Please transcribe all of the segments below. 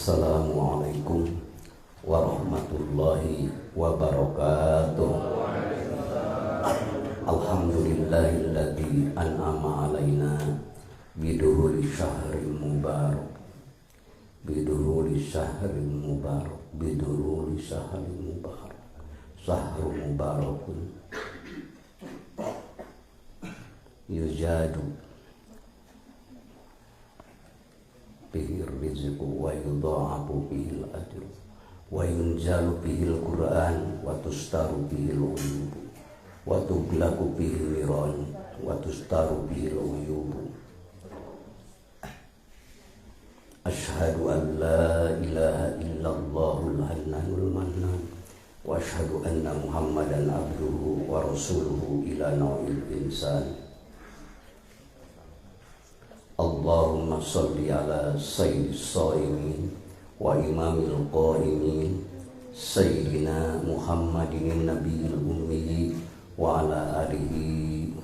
Assalamualaikum warahmatullahi wabarakatuh. Alhamdulillahilladzi an'ama alaina biduhuli syahril mubarak, biduhuli syahril mubarak, biduhuli syahril mubarak, syahrul mubarakun yujadu bihi rizqu wa yudha'afu bihil ajru wa yunzalu bihil Qur'an wa tustaru bihil uyub wa tughlaqu bihi niran wa tustaru bihil uyub. Asyhadu an la ilaha illallahul hannanul mannan wa asyhadu anna Muhammadan abduhu wa rasuluhu ila nawil insan. Allahumma salli ala sayyidis shaimin wa imamil qaimin sayyidina Muhammadin nabiyil ummi wa ala alihi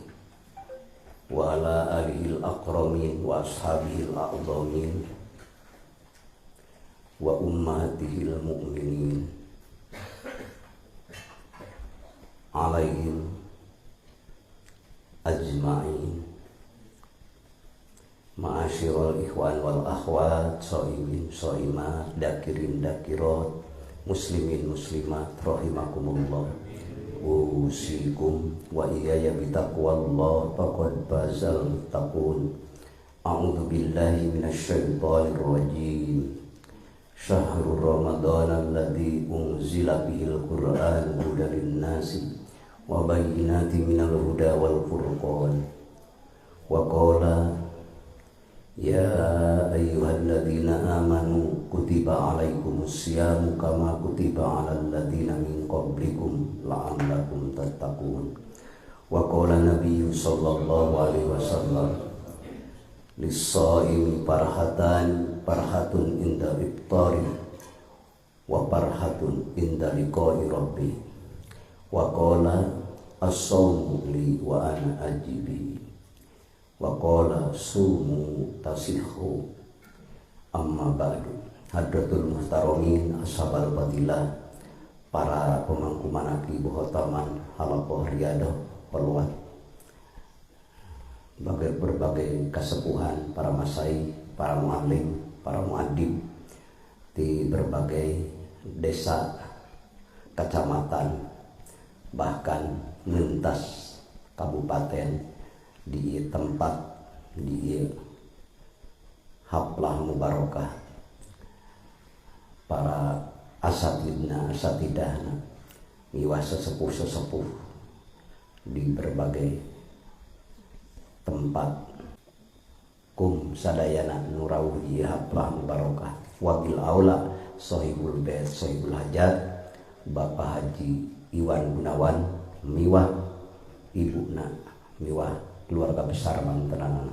wa ala alihil akramin wa ashabihil a'zamin wa ummatihil mu'minin alaihim ajma'in. Ma'asyiral ikhwan wal akhwat, shaimin shaimat, dakirin dakirat, muslimin muslimat rahimakumullah. Usikum wa iyaya bitaqwallah faqad fazal muttaqun. A'udzu billahi minasyaitonir rajim. Syahrul Ramadan alladzi unzila bihil Qur'an hudan lin-nasi wa bayyinatin minal huda wal furqan. Wa qala ya ayyuhalladzina amanu kutiba alaikumus siyamu kama kutiba alal ladzina min qablikum la'allakum tattaqun. Wa qala nabiyyu sallallahu alaihi wasallam lis-shaimi farhatan farhatun inda iftari wa farhatun inda liqa'i rabbi. Wa qala as-shawmu li wa ana ajibi. Wa qala sumu tasihhu. Amma ba'du. Hadratul muhtaramin, ashabal fadilah, para pemangku manaki bohotaman halaqah riyadah peluat berbagai kasepuhan, para masai, para muallim, para muaddib di berbagai desa, kecamatan, bahkan lintas kabupaten, di tempat di haplah mubarokah, para asatidna asatidahna miwah sesepuh-sesepuh di berbagai tempat kum sadayana nurawuh di haplah mubarokah. Wabil aula sohibul bait sohibul hajat Bapak Haji Iwan Gunawan miwah ibuna miwah keluarga besar mantenanana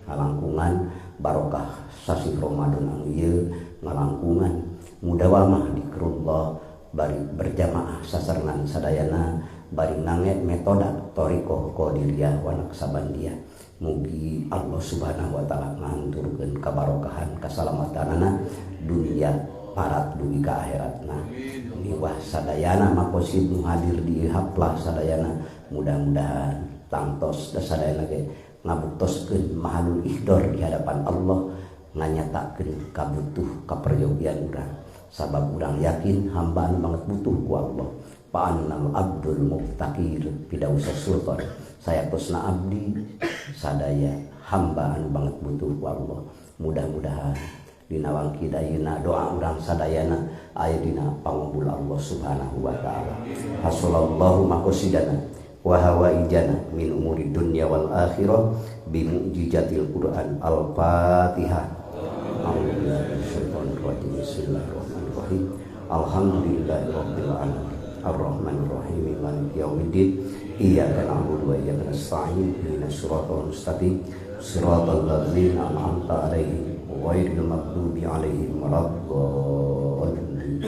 ngalangkungan barokah sasih Ramadan anu ieu ngalangkungan mudawamah dikrullah bari berjamaah sasarengan sadayana bari nange metode thariqah qadiriyah wa naqsabandiyah. Mugi Allah Subhanahu wa taala nganturkeun kabarokahan kasalamatanana dunia parat dugi ka akhiratna. Miwah sadayana makosid nu hadir di haplah sadayana mudah-mudahan tangtos sadayana ge ngabuktoskeun mahalul ihdor di hadapan Allah, nganyatakeun kabutuh kaperyogian urang, sabab urang yakin hamba anu banget butuh ku Allah. Fa'annal abdul muftaqir pidausa sultan, sayatosna abdi sadaya hamba anu banget butuh ku Allah. Mudah-mudahan dina wangki dayuna doa urang sadayana aya dina pangabul Allah Subhanahu wa taala. Hasallallahu maqasidana wa hawaijana min umuri dunya wal akhirah bi mu'jizatil Qur'an. Al-Fatihah. A'udzu minasyaitonir rajim. Bismillahirrahmanirrahim. Alhamdulillahirabbil alamin. Arrahmanir rahim. Maliki yaumiddin. Iyyaka na'budu wa iyyaka nasta'in. Ihdinas siratal mustaqim. Siratal ladzina an'amta 'alaihim ghairil maghdubi 'alaihim waladdallin.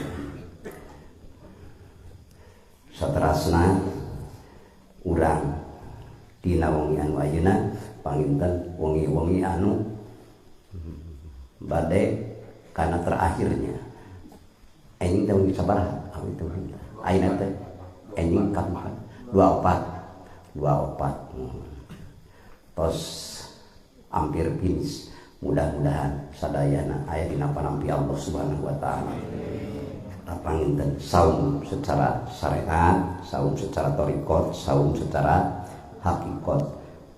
Saterasna urang dina wengi anu ayeuna panginten wengi-wengi anu bade Karena terakhirnya enjing teh sabaraha abdi teh ayeuna teh enjing ka 24 24 tos hampir finish. Mudah-mudahan sadayana aya dina panampi Allah Subhanahu wa taala. Panginten saum secara syariat, saum secara thoriqot, saum secara hakikat.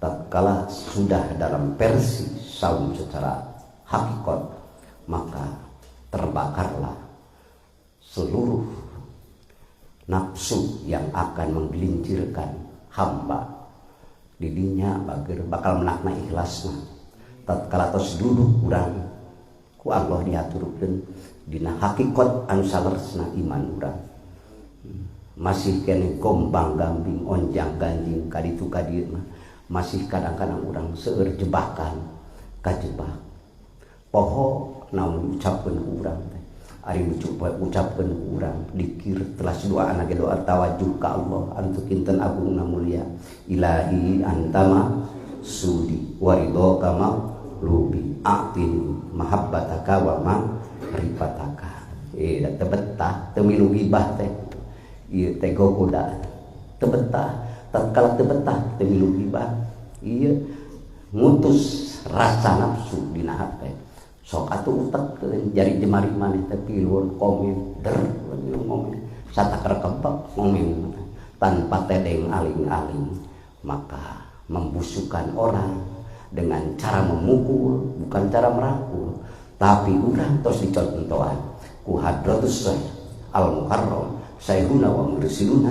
Tatkala sudah dalam versi saum secara hakikat, maka terbakarlah seluruh nafsu yang akan menggelincirkan hamba. Didinya bager bakal menakna ikhlasna. Tatkala tos duduk urang ku Allah diaturkeun dina hakikat anu saleresna iman urang. Masih keneh gombang gambing onjang ganjing kaditu kadieu mah masih kadang-kadang urang seueur jebakan kajebak. Poho naon diucapkeun ku urang teh. Ari ucapkeun ku urang dikir telas doa ge doa tawajuh ka Allah anu kinten agungna mulia. Ilahi antama sudi waridho kama lubi atin mahabbataka wa ma rifataka. Da teu betah teu milu gibah teh. Ieu teh gogoda teu betah, tatkala teu betah teu milu gibah. Ieu ngutus rasa nafsu dina hate. Sok atuh utekkeun jari jemari maneh teh piluan komen der milu ngomen satakar kebek ngomen tanpa tedeng aling-aling, maka membusukan orang dengan cara memukul, bukan cara merangkul, tapi urang tos dicontohan ku hadratus Syekh Al Mukarram Syekhuna wa mursiduna,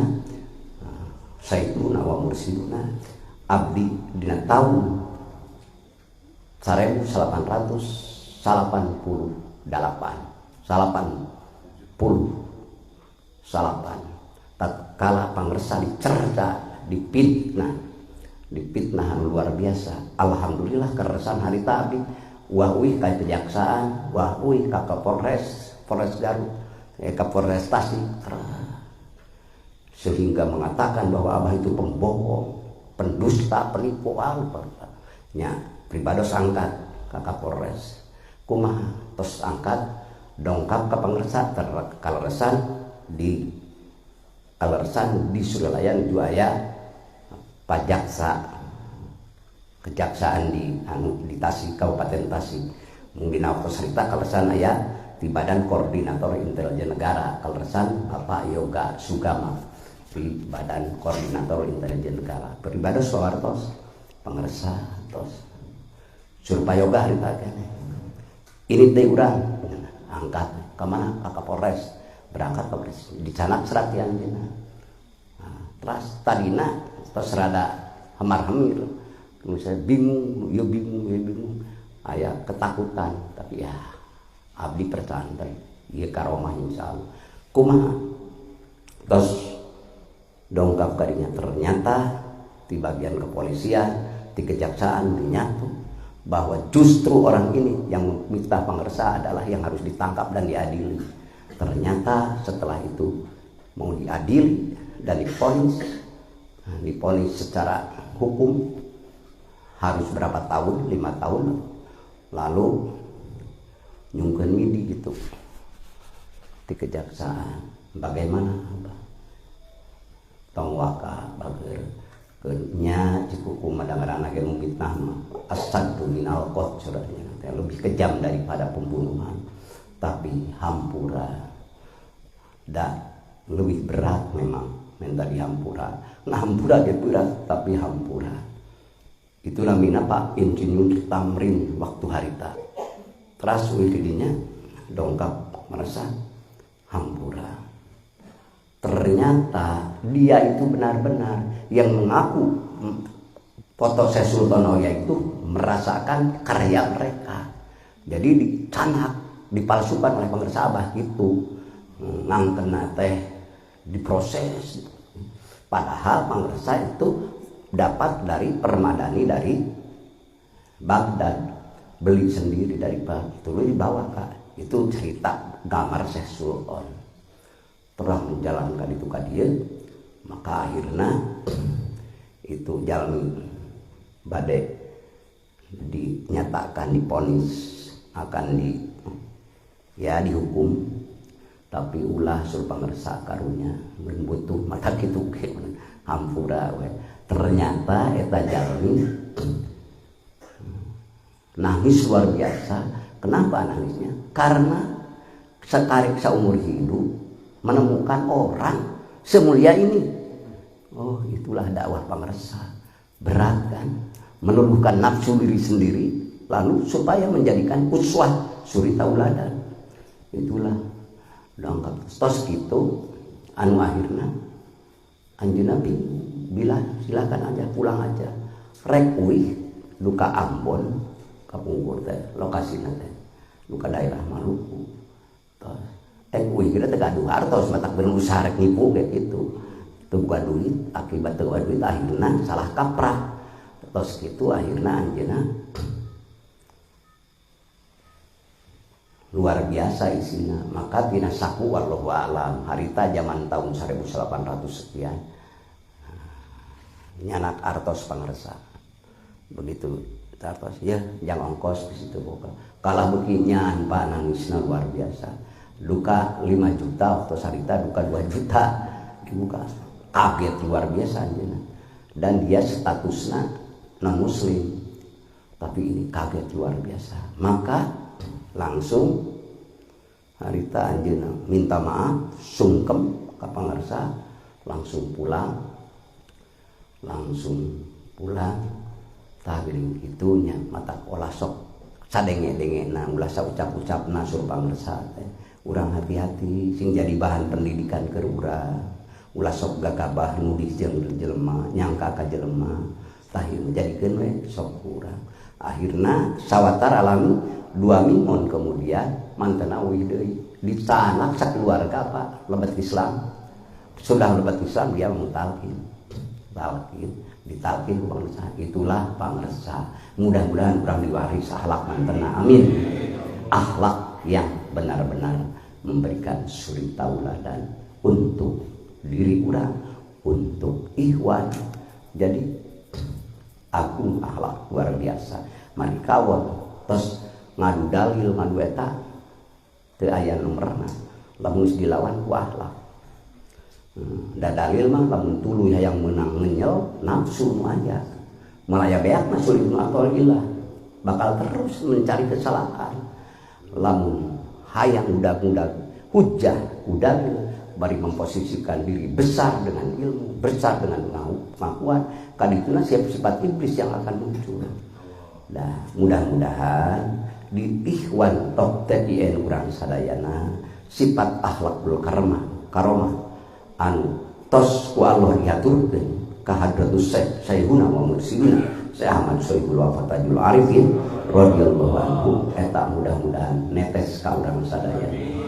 Syekhuna wa mursiduna abdi dina tahun 1888 tatkala pangersa dicerca, dipitnah, dipitnah luar biasa. Alhamdulillah keresan harita abdi wah uih ka kejaksaan, wah uih ka Kapolres, Polres Garut, Kapolres Tasik, sehingga mengatakan bahwa abah itu pembohong, pendusta, penipu, nya pribados angkat ka Kapolres. Kumaha tos angkat dongkap ka pangersa kaleresan di kaleresan di Suralaya juaya pajaksa kejaksaan di anu di Tasik, Kabupaten Tasik. Mungkin aku cerita kaleresan aya di Badan Koordinator Intelijen Negara, kaleresan Bapak Yoga Sugama di Badan Koordinator Intelijen Negara. Beribadah soartos pangersa tos Surpa Yoga harita keneh. Ini teh urang angkat ke mana? Ke Kapolres, berangkat ke Polres dicanak serat anjeunna. Nah, terus tadina terus rada hamar-hamir, saya bingung, ya bingung, ya bingung, aya ketakutan, tapi ya abdi percanten, ieu karomah insyaallah. Kumaha? Terus dongkap kadinya ternyata di bagian kepolisian, di kejaksaan dinyatu bahwa justru orang ini yang meminta pangersa adalah yang harus ditangkap dan diadili. Ternyata setelah itu mau diadili dan divonis, divonis secara hukum harus berapa tahun, 5 tahun, lalu nyungkeun midi gitu di kejaksaan. Bagaimana abah? Tong waka bager nya cikuku madangarana ge mitnah mah asaddu minal qatl, lebih kejam daripada pembunuhan, tapi hampura da lebih berat memang minta dihampura. Nah hampura ge berat tapi hampura. Itulah mina Pak Insinyur Tamrin waktu harita. Teras uih didinya dongkap merasa hampura. Ternyata dia itu benar-benar yang mengaku foto Syekh Sultan Aulia itu merasakan karya mereka. Jadi dicanak, dipalsukan oleh pengersa abah gitu. Ngangkena teh diproses. Padahal pengersa itu dapat dari permadani dari Baghdad, beli sendiri dari Baghdad, itu dibawa kak. Itu cerita gambar Syekh Sultan. Telah menjalankan itu ka dieu, maka akhirnya itu jalan bade dinyatakan diponis akan Ya dihukum tapi ulah sur pangersa karunya mun butuh mata kitu ge hampura we. Ternyata eta jalmi nangis luar biasa. Kenapa nangisnya? Karena sekarik seumur hidup menemukan orang semulia ini. Oh, itulah dakwah pangersa. Berat kan? Meluluhkan nafsu diri sendiri lalu supaya menjadikan uswah suri tauladan. Itulah dongkap tos gitu anu akhirna anjeunna bilang silakan aja pulang aja. Rek uih duka Ambon kapungkur teh lokasina teh duka daerah Maluku. Tos uih kita teh gaduh hartos matak berusaha rek nipu kayak gitu. Teu boga duit, akibat teu boga duit akhirna salah kaprah. Tos gitu akhirna anjeunna luar biasa isina. Maka tina saku wallahu alam harita zaman tahun 1800 sekian nyanak artos pangersa. Begitu artos ya jang ongkos di situ boga. Kalah beuki nyan Pak nangisna luar biasa. Duka 5 juta waktu harita duka 2 juta dibuka. Kaget luar biasa anjeunna. Dan dia statusna non muslim. Tapi ini kaget luar biasa. Maka langsung harita anjeunna minta maaf, sungkem ka pangersa, langsung pulang. Langsung pulang. Tah geuning kitu nya mata olah sok sadenge-dengena ulah saucap-ucapna sur pangersa teh. Urang hati-hati sing jadi bahan pendidikan keur urang. Ulah sok gagabah nudih jeung jelema, nyangka ka jelema. Tah ieu jadikeun we sok urang. Akhirna sawatar alami 2 minggon kemudian mantena uih deui ditanak sakeluarga Pak lebet Islam. Sudah lebet Islam dia mutalkin. Talkin, ditalkin ku pangersa. Itulah pangersa. Mudah-mudahan urang diwaris akhlak mantena. Amin. Akhlak yang benar-benar memberikan suri tauladan untuk diri urang, untuk ikhwan. Jadi agung akhlak luar biasa. Mari kawon tos ngadu dalil ngadu eta teu aya nomerna. Lamun geus dilawan ku akhlak. Da dalil mah lamun tuluy hayang meunang ngenyel nafsu nu aya. Malaya beak mah sulit nu atolilah. Bakal terus mencari kesalahan. Lamun hayang udag-udag hujah udag bari memposisikan diri besar dengan ilmu, besar dengan pengakuan, kadituna siap sifat iblis yang akan muncul. Nah, mudah-mudahan di ikhwan top TIN urang sadayana sifat akhlakul karomah, karomah anu tos ku Allah diaturkeun ka hadratus Syekh Syekhuna wa Mursyiduna Syekh Ahmad Sohibul Wafa Tajul Arifin radhiyallahu anhu eta mudah-mudahan netes ka urang sadayana.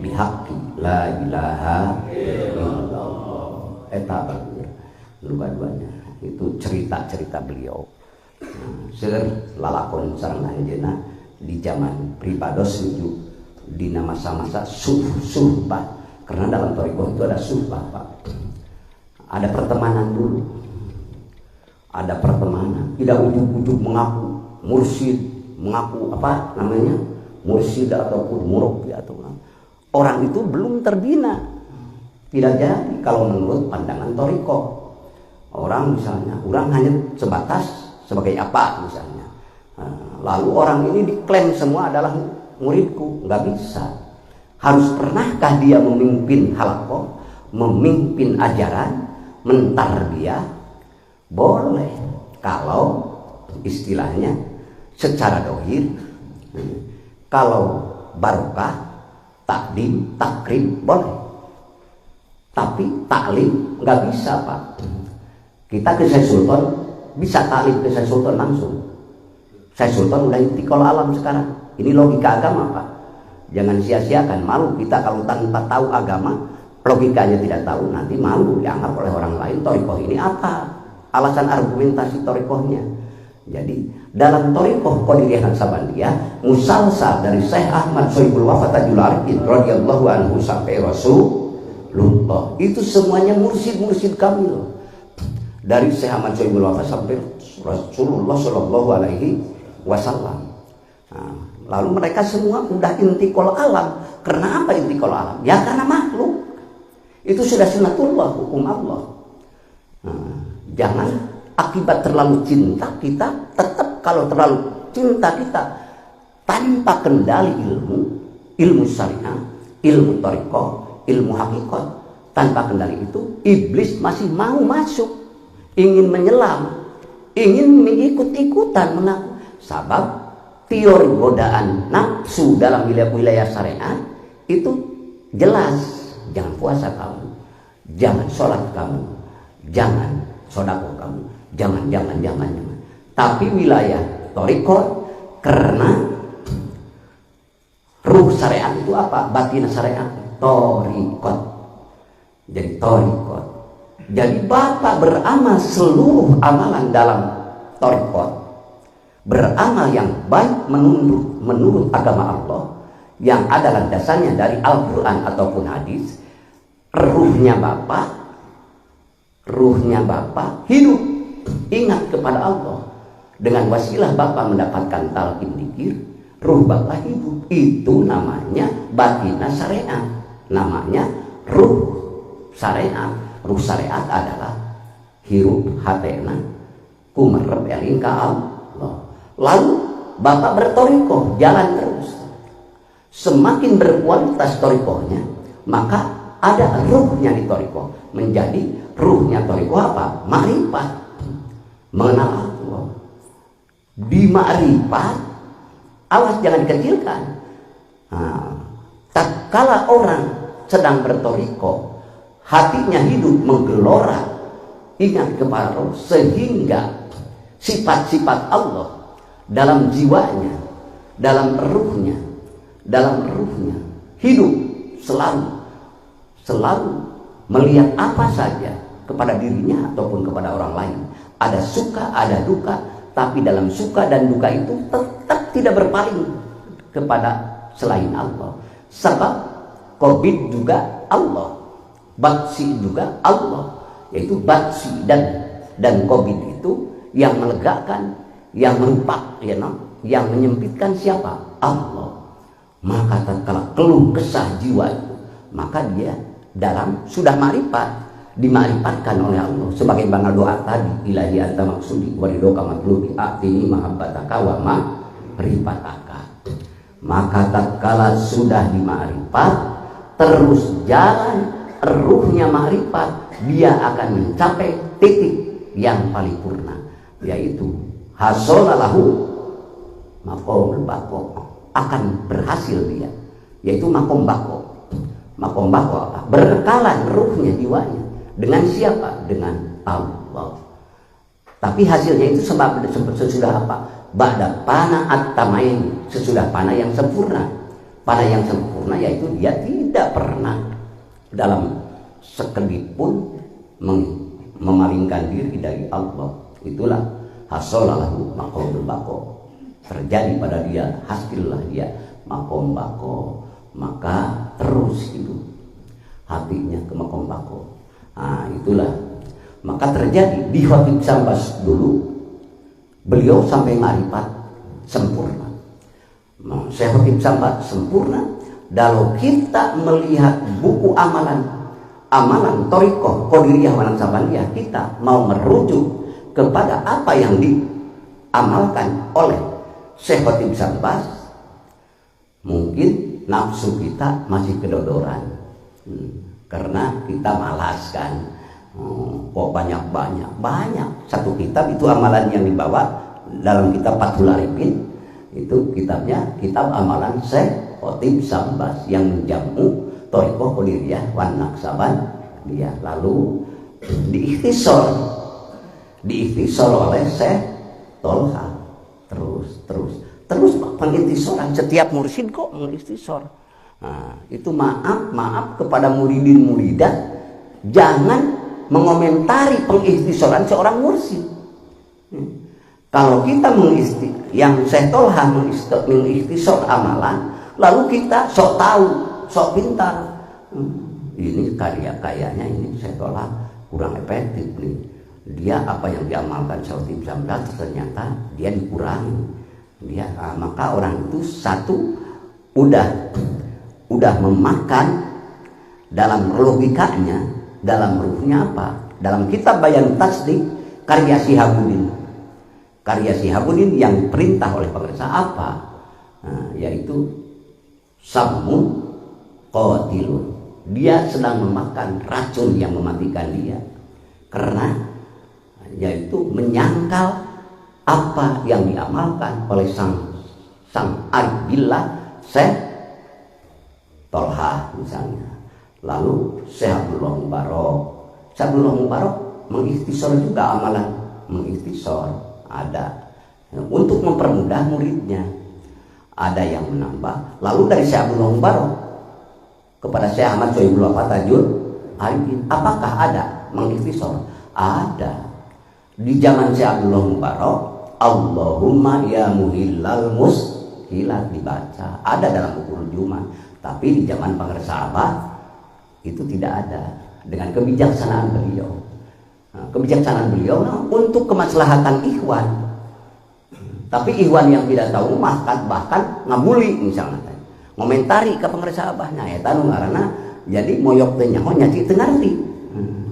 Bihaqi la ilaha illallah. Eta bageur nu kaduanya itu cerita-cerita beliau. Seueur lalakon sareng anjeunna di zaman pribados menuju dina masa-masa suhbah. Karena dalam thariqah itu ada suhbah, Pak. Ada pertemanan dulu. Ada pertemanan, tidak ujug-ujug mengaku mursyid, mengaku apa namanya? Mursyid ataupun murabbi atau apa. Orang itu belum terbina. Tidak jadi kalau menurut pandangan thariqah. Orang misalnya, orang hanya sebatas sebagai apa misalnya. Lalu orang ini diklaim semua adalah muridku, nggak bisa. Harus pernahkah dia memimpin halaqah, memimpin ajaran, mentarbiyah? Boleh. Kalau istilahnya secara dohir, kalau barokah, takdim, takrim boleh. Tapi taklim nggak bisa, Pak. Kita ke Syekh Sultan bisa taklim ke Syekh Sultan langsung. Syekh Sultan udah intikal alam sekarang. Ini logika agama, Pak. Jangan sia-siakan, malu kita kalau tanpa tahu agama, logikanya tidak tahu, nanti malu dianggap oleh orang lain thariqah ini apa? Alasan argumentasi thariqahnya. Jadi dalam thariqah Qadiriyah Naqsyabandiyah musalsal dari Syekh Ahmad Sohibul Wafa Tajul Arifin radhiyallahu anhu sampai Rasulullah itu semuanya mursyid-mursyid kamil. Dari Syekh Ahmad Sohibul Wafa sampai Rasulullah Shallallahu Alaihi Wasallam. Nah, Lalu mereka semua udah intikal alam. Karena apa intikal alam? Ya karena makhluk. Itu sudah sunatullah, hukum Allah. Nah, jangan akibat terlalu cinta kita, tetap kalau terlalu cinta kita tanpa kendali ilmu, ilmu syariah, ilmu thariqah, ilmu hakikat, tanpa kendali itu iblis masih mau masuk, ingin menyelam, ingin mengikut-ikutan mengaku. Sebab teori godaan nafsu dalam wilayah-wilayah syariat itu jelas. Jangan puasa kamu, jangan sholat kamu, jangan sodako kamu, jangan, jangan, jangan, jangan. Tapi wilayah thariqah, karena ruh syariat itu apa? Batin syariat, thariqah. Jadi thariqah. Jadi bapak beramal seluruh amalan dalam thariqah, beramal yang baik menurut agama Allah, yang ada landasannya dari Al-Quran ataupun hadis, ruhnya bapak hidup ingat kepada Allah. Dengan wasilah bapak mendapatkan talqin dikir, ruh bapak hidup. Itu namanya batina syariat, namanya ruh syariat. Ruh syariat adalah hirup hatena kumerep eling ka Allah. Lalu bapak bertorikoh, jalan terus. Semakin berkualitas torikohnya, maka ada ruhnya di torikoh. Menjadi ruhnya torikoh apa? Ma'rifat, mengenal Allah. Di ma'rifat, awas jangan dikecilkan. Nah, tatkala orang sedang bertorikoh, hatinya hidup menggelora, ingat kepada Allah, sehingga sifat-sifat Allah dalam jiwanya, dalam ruhnya, dalam ruhnya hidup selalu melihat apa saja kepada dirinya ataupun kepada orang lain. Ada suka, ada duka, tapi dalam suka dan duka itu tetap tidak berpaling kepada selain Allah. Sebab Covid juga Allah, Batsi juga Allah, yaitu Batsi dan Covid itu yang melegakan, yang merupak, ya no? Yang menyempitkan siapa? Allah. Maka tatkala keluh kesah jiwa itu, maka dia dalam sudah ma'rifat, dimakrifat oleh Allah. Sebagaimana doa tadi, ilahi anta maksudi wa ridhoka matlubi a'tini mahabbataka wa ma'rifataka. Maka tatkala sudah dimakrifat, terus jalan ruhnya ma'rifat, dia akan mencapai titik yang paripurna, yaitu hasolalahu maqamul baqo. Akan berhasil dia, yaitu makom bako. Makom bako apa? Berkekalan ruhnya, jiwanya dengan siapa? Dengan Allah. Tapi hasilnya itu sebab sesudah apa? Ba'da pana at-tamain, sesudah pana yang sempurna. Pana yang sempurna yaitu dia tidak pernah dalam sekedip pun memalingkan diri dari Allah. Itulah hasolalahu maqamul bako. Terjadi pada dia, hasillah dia makom bako. Maka terus hidup hatinya ke makom bako. Nah, itulah. Maka terjadi di Khatib Sambas dulu, beliau sampai ma'rifat sempurna. Syekh Khatib Sambas sempurna. Kalau kita melihat buku amalan thariqah Qadiriyah wa Naqsyabandiyah, kita mau merujuk kepada apa yang diamalkan oleh Syekh Khatib Sambas, mungkin nafsu kita masih kedodoran, karena kita malas kan. Kok banyak satu kitab itu amalan yang dibawa dalam kitab Fathul Arifin, itu kitabnya kitab amalan Syekh Khatib Sambas yang menjamu thariqah Qadiriyah wan Naqsyabandiyah. Lalu diikhtisor oleh Syekh Tolha. Terus pengikhtisoran, setiap mursyid kok mengikhtisor. Nah, itu maaf kepada muridin muridat, jangan mengomentari pengikhtisoran seorang mursyid. Kalau kita yang Syekh Tolha mengikhtisor amalan, lalu kita sok tahu, sok pintar. Ini karya kayaknya ini Syekh Tolha kurang efektif nih. Dia apa yang diamalkan Syekh Sambas ternyata dia dikurangi. Dia, maka orang itu satu udah memakan dalam logikanya, dalam ruhnya apa? Dalam kitab Bayan Tasdik karya Sihabudin. Karya Sihabudin yang perintah oleh pemerintah apa? Nah, yaitu sammun qatilun. Dia sedang memakan racun yang mematikan dia. Karena yaitu menyangkal apa yang diamalkan oleh sang sang arif billah Syekh Tolha misalnya. Lalu Syekh Abdullah Mubarok. Syekh Abdullah Mubarok mengikhtisar juga amalan, mengikhtisar ada untuk mempermudah muridnya. Ada yang menambah. Lalu dari Syekh Abdullah Mubarok kepada Syekh Ahmad Sohibul Tajul Arifin, apakah ada mengikhtisar? Ada. Di zaman Syekh Abdullah Mubarok, Allahumma ya muhillal muskilat dibaca. Ada dalam buku rujuman. Tapi di zaman Pangersa Abah itu tidak ada. Dengan kebijaksanaan beliau. Nah, kebijaksanaan beliau nah, untuk kemaslahatan ikhwan. Tapi ikhwan yang tidak tahu bahkan bahkan ngabuli misalnya. Ngomentari ke Pangersa Abahnya eta nu ngaranna jadi moyok teh nyaho nyaci teu ngarti.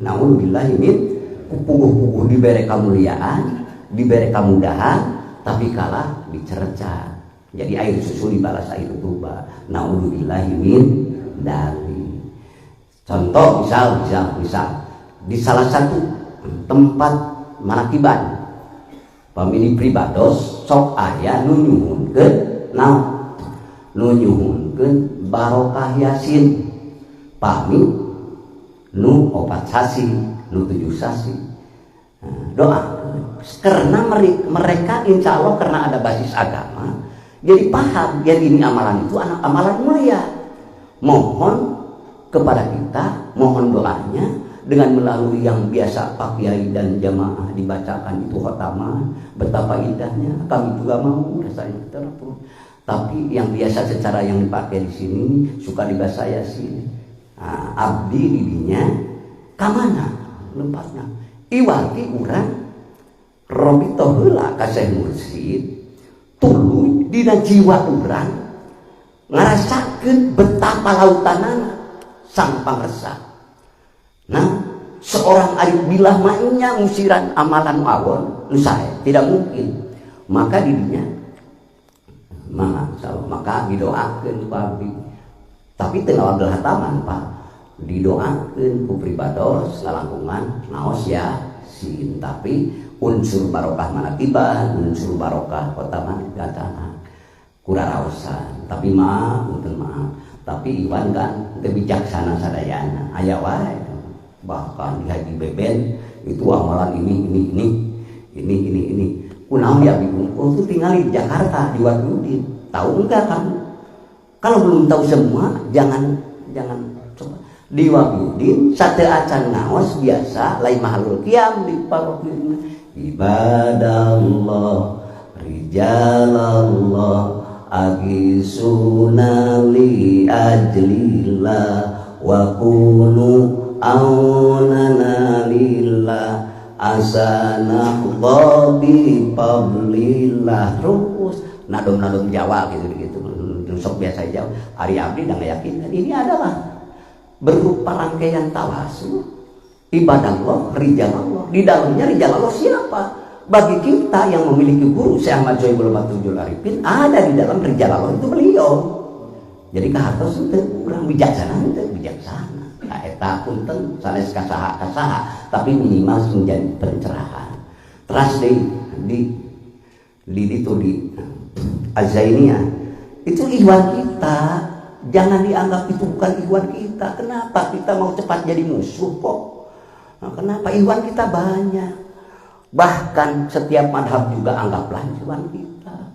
Naudzubillahi min puguh-puguh dibere kamuliaan, dibere kamudahan, tapi kalah dicerca. Jadi air susu dibalas air tuba. Naudzubillahi min dalik. Contoh misal misal misal di salah satu tempat manakiban pamili pribados sok aya nu nyuhunkeun naon, nu nyuhunkeun barokah yasin pami nu 4 sasi, nu 7 sasi. Nah, doa karena mereka insya Allah karena ada basis agama jadi paham yang ini amalan itu anak amalan mulia, mohon kepada kita, mohon doanya dengan melalui yang biasa Pak Kiai dan jamaah dibacakan itu khotaman, betapa indahnya, kami juga mau rasanya terpuruk. Tapi yang biasa secara yang dipakai di sini suka dibaca yasin. Nah, abdi didinya kamana lempatna? Iwati urang robito heula ka Syekh Mursid, tuluy dina jiwa urang ngarasakeun betapa lautanana sang pangersa. Nah, seorang arif billah mah ngusiran amalan awon nu sae tidak mungkin. Maka didinya maka maka didoakeun ku abdi. Tapi teu ngawagel hataman, Pak. Didoakeun ku pribados lalangkungan naos yasin, tapi unsur barokah manakiban, unsur barokah khotaman gatana kuraraosan. Tapi maaf, punten maaf. Tapi Iwan kan teu bijaksana sadayana. Aya wae bahkan di Haji Beben itu amalan ini ini ini ini ini ini kunaon ya bingung itu tinggal di Jakarta di Wahyudin. Tahu enggak kamu? Kalau belum tahu semua jangan jangan coba. Di Wahyudin sate acan ngaos biasa lain mahalul kiam di paroki ibadallah rijalallah agisuna li ajlillah wa kunu aunana lillah asana bi fadlillah, terus nadom-nadom Jawa gitu gitu sok biasa Jawa. Ari abdi dan yakin ini adalah berupa rangkaian tawasul ibadah Allah, rijal Allah. Di dalamnya rijal Allah siapa? Bagi kita yang memiliki guru Syekh Ahmad Sohibul Fatujul Arifin, ada di dalam rijal Allah itu beliau. Jadi kahartos itu kurang bijaksana, itu bijaksana. Nah, eta punten sanes kasaha kasaha, tapi minimal menjadi pencerahan. Terus di itu di Azainiyah itu ikhwan kita, jangan dianggap itu bukan ikhwan kita. Kenapa kita mau cepat jadi musuh kok? Nah, kenapa ikhwan kita banyak? Bahkan setiap madhab juga anggaplah ikhwan kita.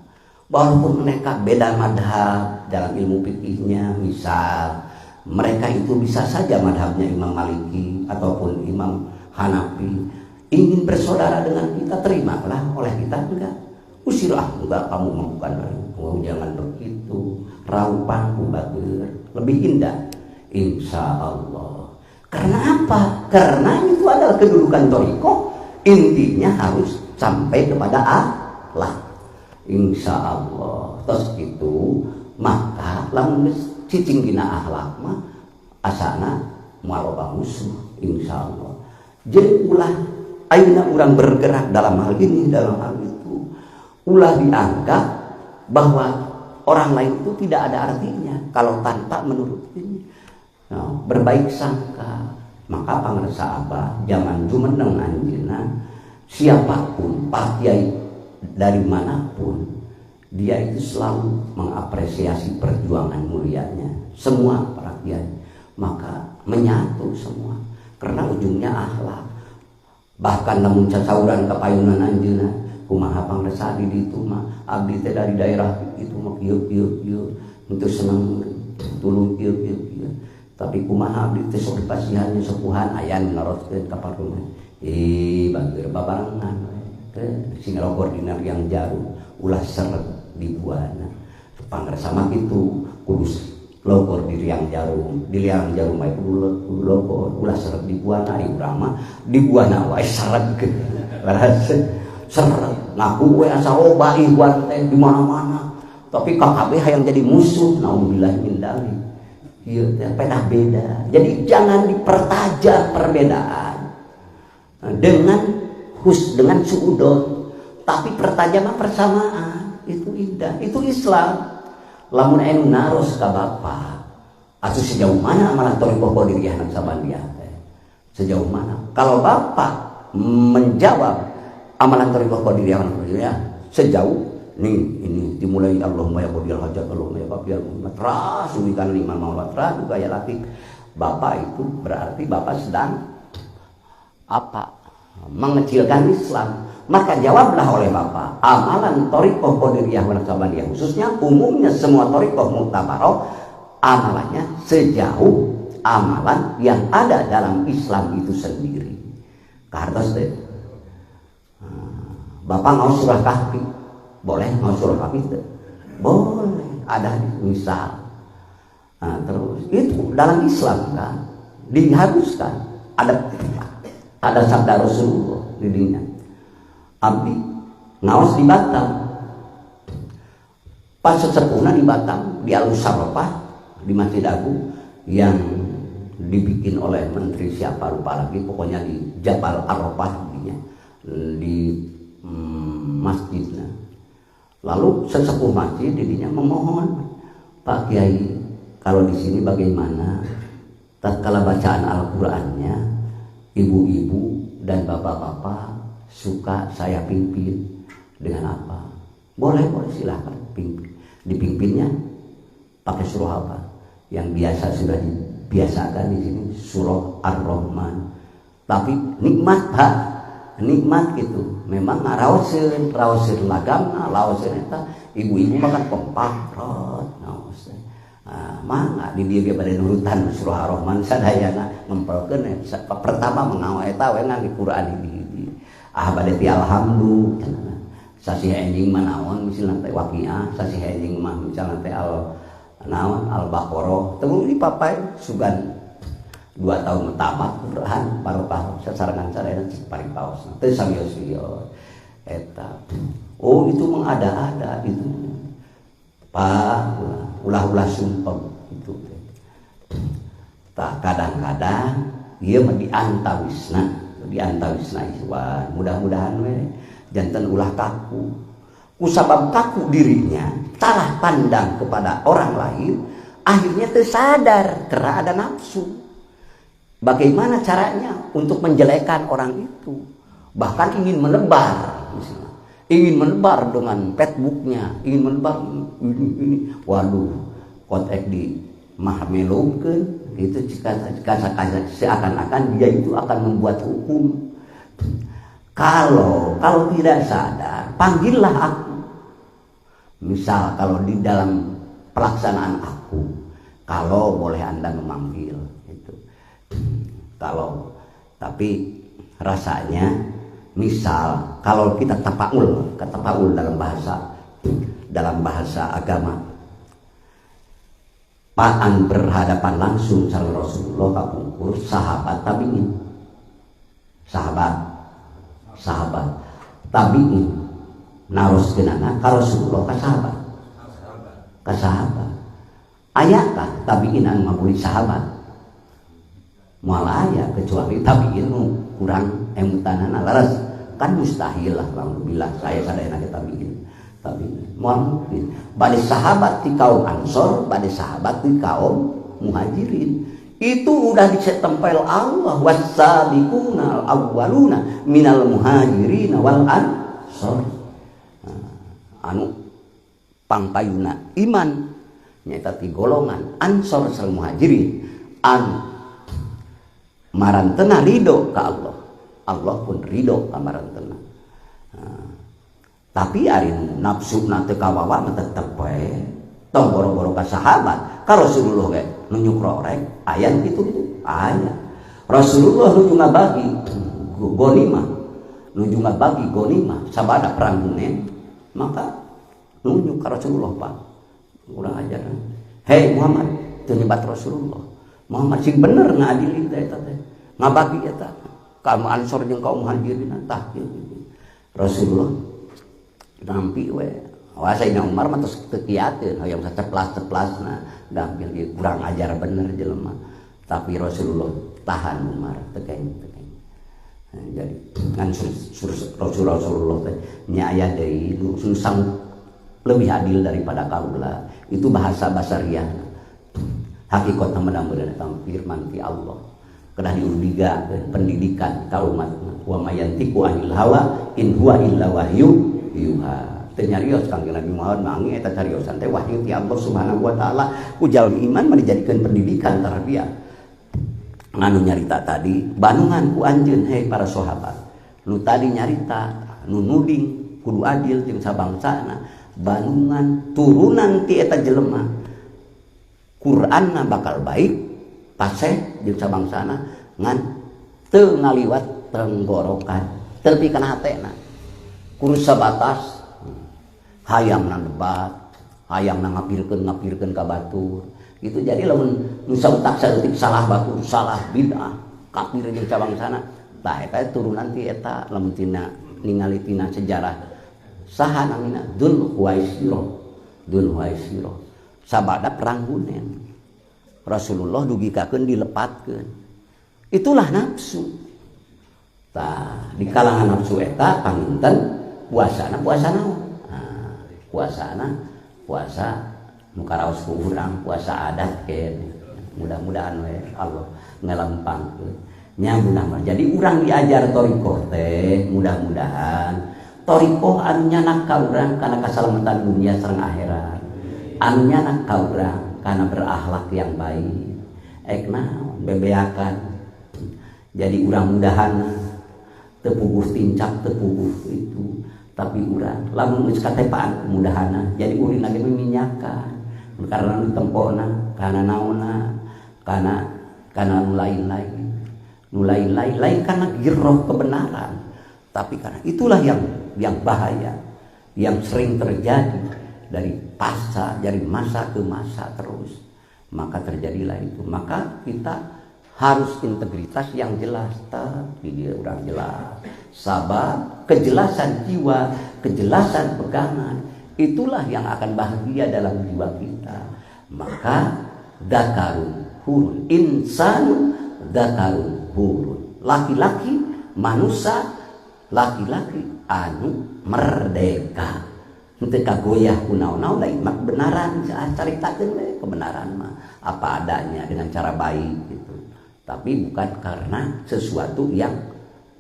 Walaupun mereka beda madhab dalam ilmu fikihnya, misal mereka itu bisa saja madhabnya Imam Maliki ataupun Imam Hanafi, ingin bersaudara dengan kita, terimalah oleh kita. Enggak usir, ah enggak, kamu bukan, oh, jangan begitu, raupanku bager lebih indah insya Allah. Karena apa? Karena itu adalah kedudukan thoriqoh, intinya harus sampai kepada Allah. Insya Allah terus gitu maka lamun geus cicing dina akhlak mah asana moal loba musuh insya Allah. Jadi ulah ayeuna urang bergerak dalam hal ini, dalam hal itu, ulah dianggap bahwa orang lain itu tidak ada artinya kalau tanpa menurut ini. Nah, berbaik sangka. Maka pangersa abah zaman jumeneng anjeunna, siapapun Pak Kiai dari manapun dia itu selalu mengapresiasi perjuangan mulianya semua para kiai, maka menyatu semua karena ujungnya akhlak. Bahkan lamun sasauran kapayunan anjeunna, kumaha pangersa di ditu mah, abdi teh dari daerah itu mah kieu kieu kieu, henteu seneng tuluy kieu kieu kieu, tapi kumaha abdi teh sok dipasihan sepuhan aya nu naroskeun ka parungan, bageur babarengan we sing logor dina riang jarum, ulah seret di buana. Pangersa mah kitu, kudu logor di riang jarum, di riang jarum mah kudu logor, ulah seret di buana. Ari urang mah di buana wae seret ke laras seret ngaku we asa loba ikhwan teh di mana-mana, tapi KKB hayang jadi musuh, naudzubillah min dzalik. Ieu teh pedah beda. Jadi jangan dipertajam perbedaan dengan dengan suudon, tapi pertajam persamaan itu indah, itu Islam. Lamun anu naros ka bapak, atuh sejauh mana amalan thoriqoh Qadiriyah Naqsyabandiyah teh? Sejauh mana? Kalau bapak menjawab amalan thoriqoh Qadiriyah Naqsyabandiyah sejauh nih, ini dimulai Allahumma ya qadiyal hajat, Allahumma ya qadiyal muhammad, rasulikan lima maulat juga ya latif. Bapak itu berarti bapak sedang apa? Mengecilkan Islam. Maka jawablah oleh bapak, amalan thoriqoh Qadiriyah wa Naqsyabandiyah khususnya, umumnya semua thoriqoh muktabaroh, amalannya sejauh amalan yang ada dalam Islam itu sendiri. Kahartos teh. Bapak mau surah Kahfi, boleh mau surah Kahfi teh? Boleh, ada misal. Nah, terus itu dalam Islam kan diharuskan ada sabda Rasulullah di dinya. Abdi ngaos di Batam, pas sesepuhna di Batam di Al-Musarrafah di Masjid Agung yang dibikin oleh menteri siapa lupa lagi, pokoknya di Jabal Arafah dinya, di masjidnya. Lalu sesepuh masjid didinya memohon, Pak Kiai, kalau di sini bagaimana tatkala bacaan Al-Qur'annya ibu-ibu dan bapak-bapak suka saya pimpin dengan apa? Boleh, boleh, silahkan pimpin. Dipimpinnya pakai surah apa? Yang biasa sudah dibiasakan di sini surah Ar-Rahman. Tapi nikmat, Pak, nikmat gitu. Memang ngaraoseun, raoseun lagamna, raoseun eta ibu-ibu makan kompak, rot, naos. Nah, mangga di dieu ge bade nurutan surah Ar-Rahman sadayana ngempelkeun pertama mengawa eta we ngangge Quran hiji-hiji. Ah bade ti alhamdulillah cenah. Sasih enjing mah naon misalna teh Waqiah, sasih enjing mah misalna teh al naon Al-Baqarah. Teu dipapai sugan 2 tahun tamat Quran barokah sasarengan sadayana cik paling paos. Teu samios-wios eta. Oh itu mengada-ada itu. Pak, ulah-ulah sumpah itu. Tak kadang-kadang ieu mah diantawisna ikhwan. Mudah-mudahan we janten ulah kaku. Kusabab kaku dirinya, salah pandang kepada orang lain, akhirnya tersadar karena ada nafsu. Bagaimana caranya untuk menjelekan orang itu? Bahkan ingin menebar, misalnya. Ingin menebar dengan Facebooknya, ingin menebar ini, ini. Waduh, kotek di mahamelongkeun itu jika seakan-akan dia itu akan membuat hukum. Kalau tidak sadar, panggillah aku. Misal kalau di dalam pelaksanaan aku, kalau boleh Anda memanggil itu. Kalau tapi rasanya misal kalau kita tapaul, katapaul dalam bahasa agama, paan berhadapan langsung sama Rasulullah kapungkur sahabat tabiin, sahabat tabiin. Naroskeunana ka Rasulullah ka sahabat. Ka sahabat. Ayakah tabiin anu ngabuli sahabat? Moal aya kecuali tabiin nu kurang emutanana leres. Kan mustahil lah, alhamdulillah saya sadayana ge tabiin. Tabiin moal mungkin. Bade sahabat ti kaum Ansor, bade sahabat ti kaum Muhajirin. Itu udah disetempel Allah, wasabiquna awwaluna minal muhajirin wal ansor. Nah, anu pangpayuna iman nyaeta ti golongan Ansor sareng Muhajirin anu marantena ridho ka Allah, Allah pun ridho ka marantena. Nah, tapi ari nafsuna teu kawawa mah tetep we tong boro-boro ka sahabat, ka Rasulullah ge nu nyukrorek aya nu kitu kitu aya. Rasulullah nuju ngabagi gonimah, nuju ngabagi gonimah sabada perang Hunain, maka nunjuk ka Rasulullah Pak, kurang ajar. Hei Muhammad, teu nyebat Rasulullah. Muhammad sing bener ngadili teh eta teh, ngabagi eta kaum Ansor jeung kaum Muhajirin tah kieu. Rasulullah nampi we. Wah, Sayyidina Umar mah tos teu kiateun, hoyong saceplas-ceplasna, gampil ieu kurang ajar bener jelema. Tapi Rasulullah tahan Umar tekeng-tekeng. Nah, jadi kan Rasulullah teh nya aya deui nu sang lebih adil daripada kaula. Itu bahasa basariah. Hakikatna mudah-mudahan eta firman ti Allah. Kedah diudiga pendidikan ka umat. Wa mayantiqu anil hawa in huwa illa wahyu yuha. Teu nyarios Kangjeng Nabi Muhammad mangi eta cariosan teh wahyu ti Allah Subhanahu wa taala. Ku jalmi iman mah dijadikeun pendidikan tarbiyah. Nganu nyarita tadi bandungan ku anjeun hei para sahabat. Nu tadi nyarita nu nuding kudu adil jeung sabangsana, bandungan turunan ti eta jelema. Qur'anna bakal baik paseh jeung sabangsana ngan teu ngaliwat tenggorokan, teu nepi kana hatena. Kudu sabatas hayang na debat, hayang na ngapirkeun ka batur. Itu jadi lamun nu sautak saeutik salah batur, salah bid'ah, kafir jeung sabangsana. Tah eta turunan ti eta lamun tina ningali tina sejarah saha namina Dzul Khuwaisirah. Dzul Khuwaisirah sabada perang Hunain. Rasulullah dugikakeun dilepatkeun. Itulah nafsu. Tah di kalangan nafsu eta panginten puasana puasa naon? Nah, puasana puasa nu karaos ku urang puasa adat keneh. Mudah-mudahan we Allah ngalempangkeun. Nya mudah-mudahan. Jadi urang diajar thoriqoh teh mudah-mudahan thoriqoh anu nyanak ka urang kana kasalamatan dunia sareng akhirat. Anu nyanak ka urang kana berakhlak yang baik. Ek naon bebeakan. Jadi urang mudahan teu puguh tincak teu puguh itu, tapi urang lamun geus katepaan mudahana jadi ulin lagi minyakan karena nu tempona karena naonna karena nu lain-lain, nu lain-lain lain karena giroh kebenaran, tapi karena itulah yang bahaya yang sering terjadi dari pasca, dari masa ke masa terus, maka terjadilah itu. Maka kita harus integritas yang jelas, tapi dia orang jelas. Sabab kejelasan jiwa, kejelasan pegangan, itulah yang akan bahagia dalam jiwa kita. Maka dakarun hurun, insanun dakarun hurun, laki-laki manusia, laki-laki anu merdeka. Henteu kagoyah ku naon-naon da mah kebenaran, caritakeun we kebenaran mah apa adanya dengan cara baik gitu. Tapi bukan karena sesuatu yang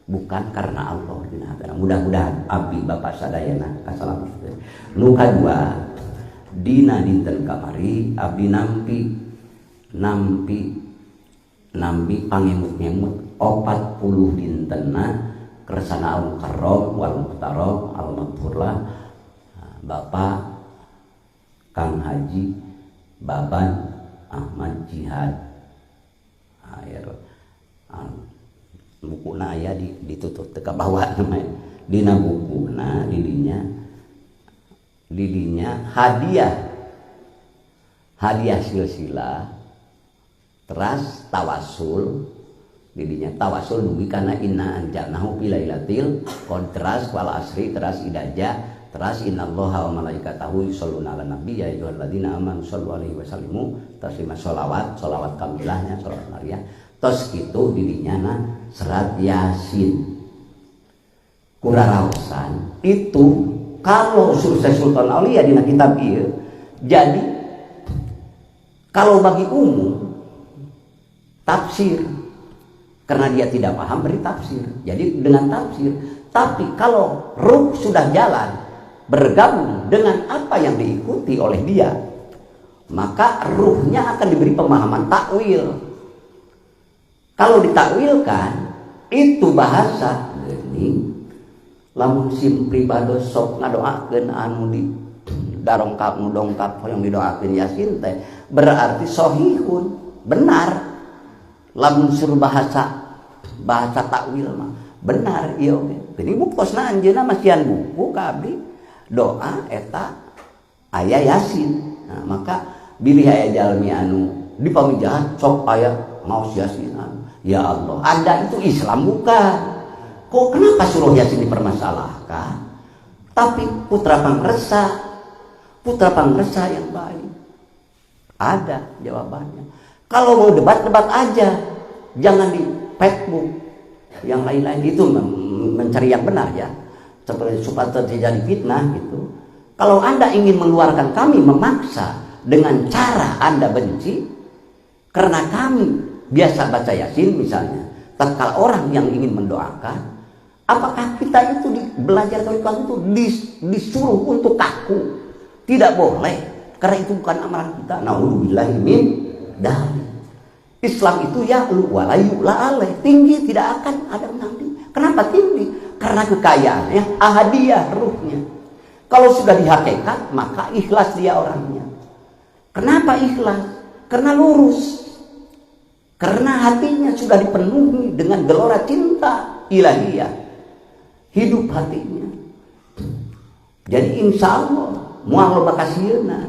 bukan karena Allah dina hatena. Mudah-mudahan abdi bapak sadayana kasalametkeun. Nu kadua dina dinten kamari abdi nampi pangemut-ngemut 40 dintenna kersana al mukarram wal muhtaram al maghfurlah Bapak Kang Haji Baban Ahmad Jihad. Air bukuna aya ditutup teu kabawa namanya. Dina bukuna didinya hadiah silsilah teras tawasul didinya tawasul dugi kana inna anjalnahu fi lailatil qadr teras wal asri teras idaja Teras innallaha wa malaikatahu yusholluna 'alan nabi ya ayyuhalladzina amanu shollu alaihi wa sallimu taslima, sholawat, sholawat kamilahnya, sholawat nariyah. Tos kitu didinya na serat Yasin. Kuraraosan itu kalau surse Sultan Aulia dina kitab ieu. Jadi kalau bagi umum tafsir, karena dia tidak paham beri tafsir. Jadi dengan tafsir. Tapi kalau ruh sudah jalan bergabung dengan apa yang diikuti oleh dia, maka ruhnya akan diberi pemahaman takwil. Kalau ditakwilkan itu bahasa geuning lamun sim pribados sok ngadoakeun anu di darongkap nu dongkap hoyong didoakeun Yasin teh berarti sohihun, benar. Lamun suruh bahasa bahasa takwil mah benar ieu oge. Geuning buktosna anjeunna masihan buku ka abdi doa eta aya Yasin. Nah, maka bilih aya jalmi anu di pamijahan sok aya maos Yasinan. Ya Allah, Anda itu Islam bukan? Kok kenapa surah Yasin dipermasalahkan? Tapi putra pangresa yang baik. Ada jawabannya. Kalau mau debat, debat aja. Jangan di Facebook. Yang lain-lain itu mencari yang benar ya. Seperti supaya terjadi fitnah gitu. Kalau Anda ingin mengeluarkan kami memaksa dengan cara Anda benci, karena kami biasa baca Yasin misalnya, tatkala orang yang ingin mendoakan, apakah kita itu belajar thoriqoh itu disuruh untuk kaku? Tidak boleh, karena itu bukan amalan kita. Naudzubillahi min dzalik. Islam itu ya lu wala yu'la alaih, tinggi tidak akan ada nanti. Kenapa tinggi? Karena kekayaannya, ahadiyah ruhnya. Kalau sudah dihakikat, maka ikhlas dia orangnya. Kenapa ikhlas? Karena lurus. Karena hatinya sudah dipenuhi dengan gelora cinta ilahiyah. Hidup hatinya. Jadi insya Allah moal loba kasieuna.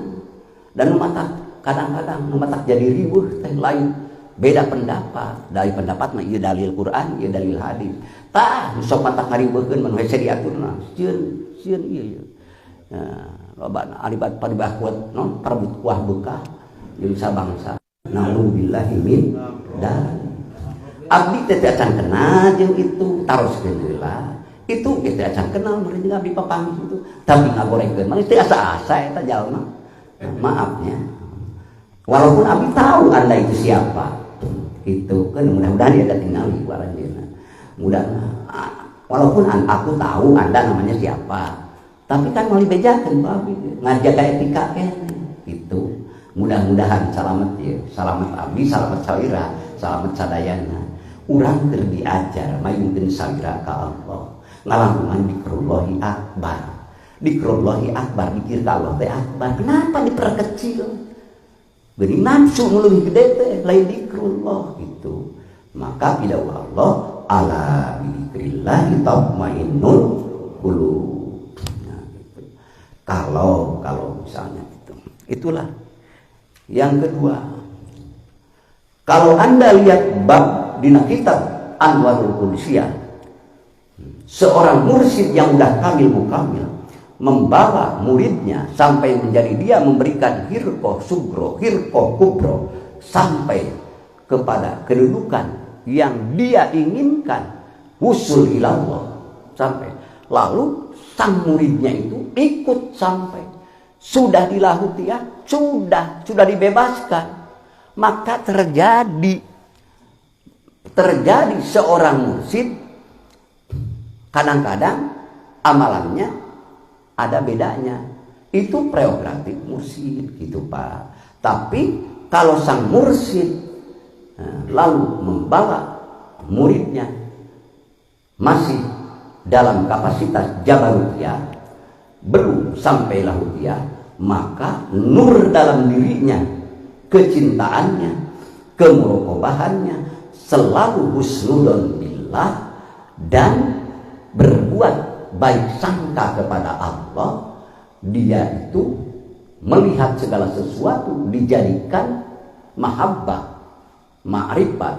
Dan nu matak kadang-kadang nu matak jadi riweuh teh lain beda pendapat. Dari pendapat mah ieu dalil Quran, ieu dalil hadis. Tah sok matak ngariweuhkeun mah nu hese diaturna. Sieun, sieun ieu ieu. Nah, loba alibat paribah kuat non parebut kuah bekah jeung sabangsa. Naudzubillahi min dzalik. Abdi teh teu acan kenal jeung itu, taroskeun heula. Itu ge teu acan kenal meureun jeung abdi papanggih itu. Tapi ngagorengkeun mah teu asa-asa eta jalma. Nah, maafnya. Walaupun abdi tahu Anda itu siapa. Itu kan mudah-mudahan dia ada tinggali ku aranjeunna. Mudah walaupun aku tahu Anda namanya siapa. Tapi kan mau dibejakeun ku abdi ngajaga etika keneh gitu. Mudah-mudahan selamat ya, selamat abdi, selamat salira, selamat sadayana. Urang keur diajar mayungkeun salira ka Allah. Ngalangkungan dikrullahi akbar. Dikrullahi akbar, dikir ka Allah teh akbar. Kenapa diperkecil? Geuning nafsu nu leuwih gede teh lain dikrullah gitu. Maka pidawuh Allah ala bidzikrillah tatmainnul qulub. Nah, gitu. Kalau kalau misalnya itu. Itulah. Yang kedua, kalau Anda lihat bab di kitab Anwarul Qudsiyah, seorang mursyid yang udah kamil mukamil membawa muridnya sampai menjadi dia memberikan khirqoh sugro, khirqoh kubro, sampai kepada kedudukan yang dia inginkan, wusul ilallah, sampai lalu sang muridnya itu ikut sampai sudah dilahutiah, sudah dibebaskan, maka terjadi seorang mursyid kadang-kadang amalannya ada bedanya. Itu prerogatif mursyid gitu Pak. Tapi kalau sang mursyid lalu membawa muridnya masih dalam kapasitas jabarutiyah, belum sampai lahutiyah, maka nur dalam dirinya, kecintaannya, kemurokobahannya selalu husnudon billah dan berbuat baik sangka kepada Allah. Dia itu melihat segala sesuatu dijadikan mahabbah, ma'rifat,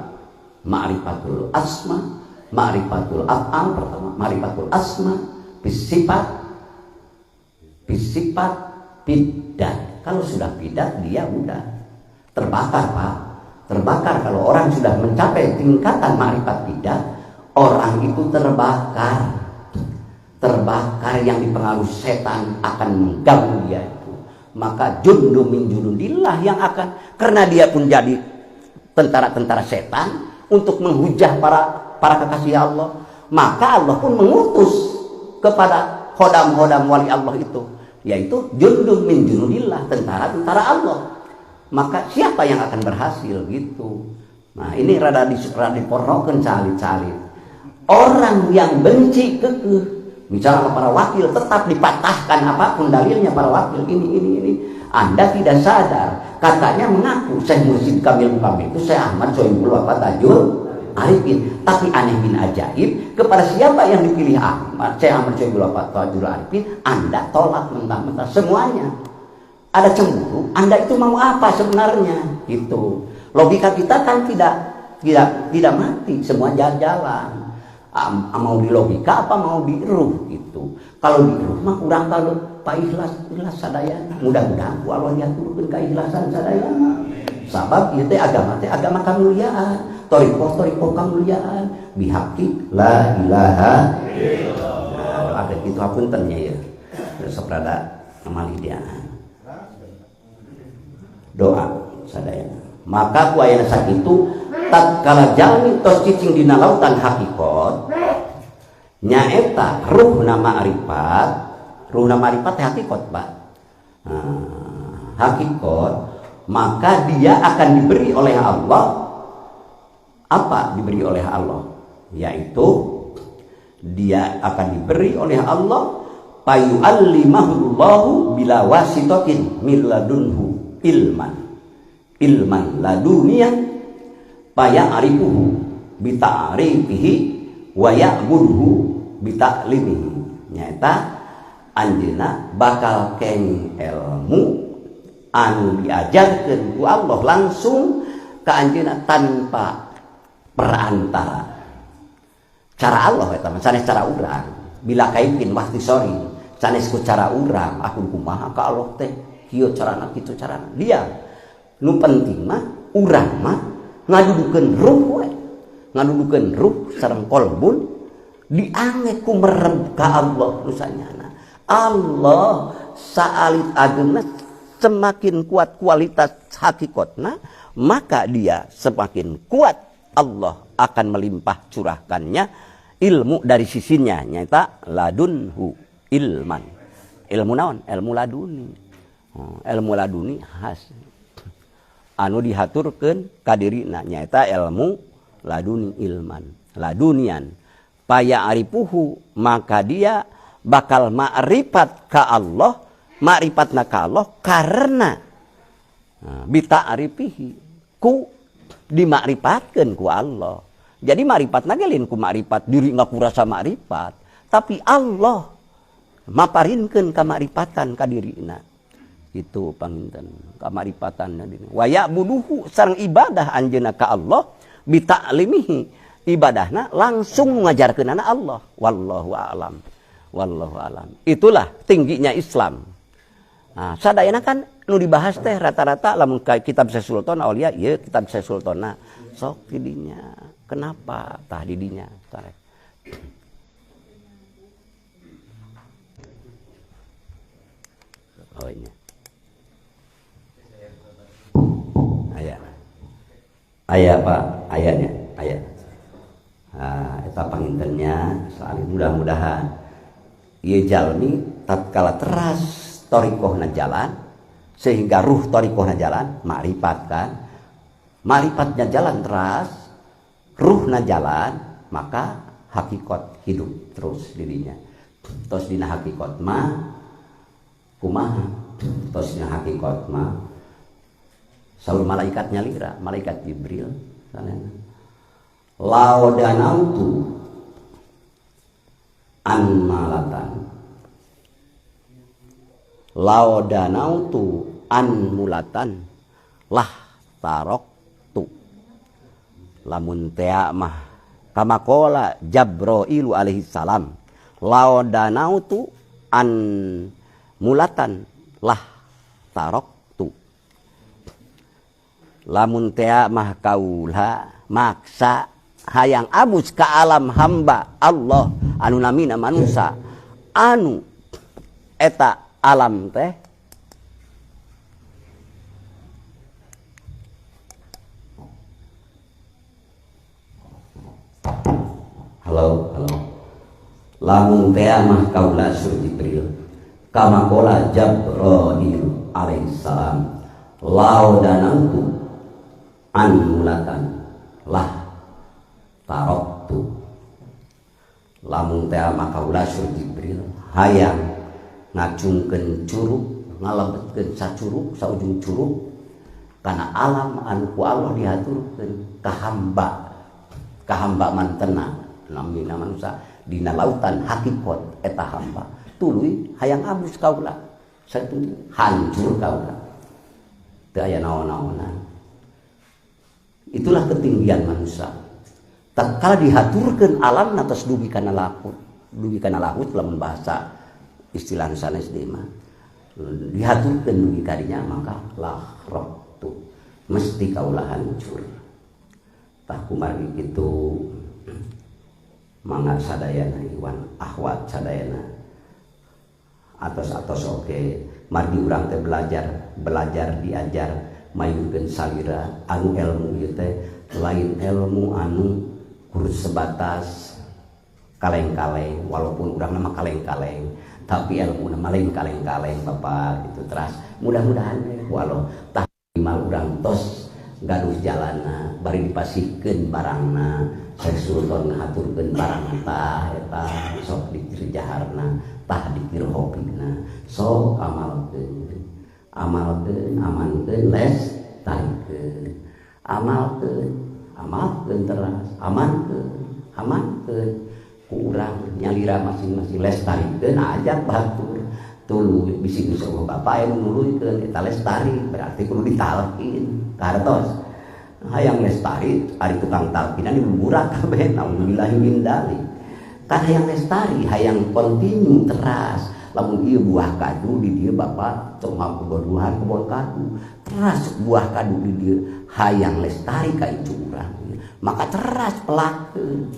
ma'rifatul asma, ma'rifatul af'al pertama, ma'rifatul asma, bisifat. Fisifat bidat. Kalau sudah bidat dia udah terbakar, Pak. Terbakar kalau orang sudah mencapai tingkatan makrifat bidat, orang itu terbakar. Terbakar yang dipengaruhi setan akan mengganggu dia itu. Maka jundu min junudillah yang akan, karena dia pun jadi tentara-tentara setan untuk menghujah para kekasih Allah, maka Allah pun mengutus kepada khodam-khodam wali Allah itu, yaitu jundun min junudillah, tentara-tentara Allah. Maka siapa yang akan berhasil gitu. Nah, ini rada dipornokeun cali-cali. Orang yang benci kekeh, misalnya para wakil tetap dipatahkan apapun dalilnya para wakil ini. Anda tidak sadar, katanya mengaku Syekh Mursyid Kamil Mukamil itu Syekh Ahmad Sohibul Wafa Tajul Arifin. Tapi aneh bin ajaib, kepada siapa yang dipilih Ahmad Syekh Ahmad Sohibul Wafa Tajul Arifin, Anda tolak mentah-mentah semuanya. Ada cemburu, Anda itu mau apa sebenarnya? Gitu. Logika kita kan tidak mati, semua jalan-jalan. Mau di logika apa mau di ruh gitu. Kalau di ruh mah kurang kalau Pak ikhlas sadayana. Mudah-mudahan ku Allah diaturkeun keikhlasan sadayana. Sabab ieu teh agama kamuliaan, thariqah kamuliaan, bihaqi la ilaha illallah. Nah, ada kitu hapunten nya ya. Sok rada ngamalidiaan. Doa sadayana. Maka ku ayana sakitu tatkala jalmi tos cicing dina lautan hakikat nyaeta ruhna ma'rifat, ruhna ma'rifat teh hakikat, Pak. Nah, hakikat, maka dia akan diberi oleh Allah. Apa diberi oleh Allah? Yaitu dia akan diberi oleh Allah payu'allimahullahu bila wasitatin min ladunhu ilman, ilman laduniyan paya'rifuhu bita'rifihi wa ya'buduhu bita'limihi. Nyaeta anjeunna bakal keng ilmu anu diajarkeun ku Allah langsung ka anjeunna tanpa perantara. Cara Allah eta mah sanes cara urang. Bila kaipin waktu sori sanes ku cara urang, aku kumaha ka Allah teh kieu carana kitu carana. Dia nu penting mah urang mah ngadudukeun ruh we. Ngadudukeun ruh sareng kolbun diange ku merem ka Allah nu sanyana. Allah saalit ageungna semakin kuat kualitas hakikatna, maka dia semakin kuat Allah akan melimpah curahkannya ilmu dari sisinya, nyata ladunhu ilman. Ilmu naon? Ilmu laduni. Ilmu laduni khas anu dihaturkeun ka dirina nyaeta ilmu laduni ilman ladunian. Paya'rifuhu, maka dia bakal ma'rifat ka Allah, ma'rifatna ka Allah karena bita'rifihi ku dimakrifatkeun ku Allah. Jadi makrifatna ge lain ku makrifat diri ngaku rasa makrifat, tapi Allah maparinkeun kamakrifatan ka dirina. Itu panginten kamakrifatan diri. Wa ya'buduhu sareng ibadah anjeunna ka Allah bita'limihi, ibadahna langsung ngajarkeunana Allah. Wallahu a'lam. Wallahu a'lam. Itulah tingginya Islam. Nah, sadayana kan nu dibahas teh rata-rata lamun kitab Syekh Sultan Aulia, ieu kitab Syekh Sultana. Sok didinya. Kenapa tah didinya? Tarek. Oh ini. Aya. Aya Pak, ayanya, aya. Nah, eta pangintennya soal mudah-mudahan ieu jalmi tatkala teras thariqahna jalan sehingga ruh thariqahna jalan makrifat kan, makrifatnya jalan teras, ruhna jalan, maka hakikat hidup terus dirinya. Tos dina hakikat mah kumaha? Tos dina hakikat mah saur malaikat nyalira, malaikat Jibril salena. Laudanautu an malatan, laudanautu an mulatan lah tarok tu. Lamun tea mah kamakola Jabrailu alaihi salam, laudanautu an mulatan lah taroktu. Lamun tea mah kaula maksa hayang abus ka alam hamba Allah anu namina manusa anu eta alam teh halo halo lamun tea mah kaula Sur Jibril kama qala Jabra'il alaihissalam lau danautu an mulatan lah taroktu. Lamun tea mah kaula Sur Jibril hayang ngacungkeun curug ngalebetkeun sacurug saujung curug kana alam anu ku Allah dihaturkeun ka hamba, ka hamba mantena namina manusa dina lautan hakikat eta hamba tuluy hayang abus kaula satunya hancur kaula teu aya naon-naonan. Itulah ketinggian manusia tatkala dihaturkeun alam atas dugi kana lahut, dugi kana lahut lamun bahasa istilah sanes deui mah dihaturkeun dugi kadinya maka lahratu mesti kaula hancur. Tah kumargi kitu mangga sadayana iwan ahwat sadayana atos-atos oke margi urang teh belajar, belajar diajar mayurkeun salira anu ilmu ieu teh lain ilmu anu kurus sebatas kaleng-kaleng, walaupun urang nama kaleng-kaleng tapi ilmu nama lain kaleng-kaleng bapak gitu. Teras mudah-mudahan walau tah mal urang tos gaduh jalana bari dipasihkeun barangna Syekh Sultan ngahaturkeun barang tah eta sok dikir jaharna tah dikir hobina sok amalkeun amalkeun amankeun lestarikeun amalkeun amalkeun teras amankeun amankeun ku urang nyalira masing-masing lestarikeun ajak batur tuluy bisi geus eueuh bapa anu nuluykeun eta lestari berarti kudu ditalkin kartos hayang lestari ari tukang talkinan dibuburak kabeh naudzubillahi min dzalik. Kan hayang lestari hayang kontinu teras lamun ieu buah kadu di dieu bapak tong ngabodohan kebon kadu teras buah kadu di dieu hayang lestari ka itu urang maka teras pelakeun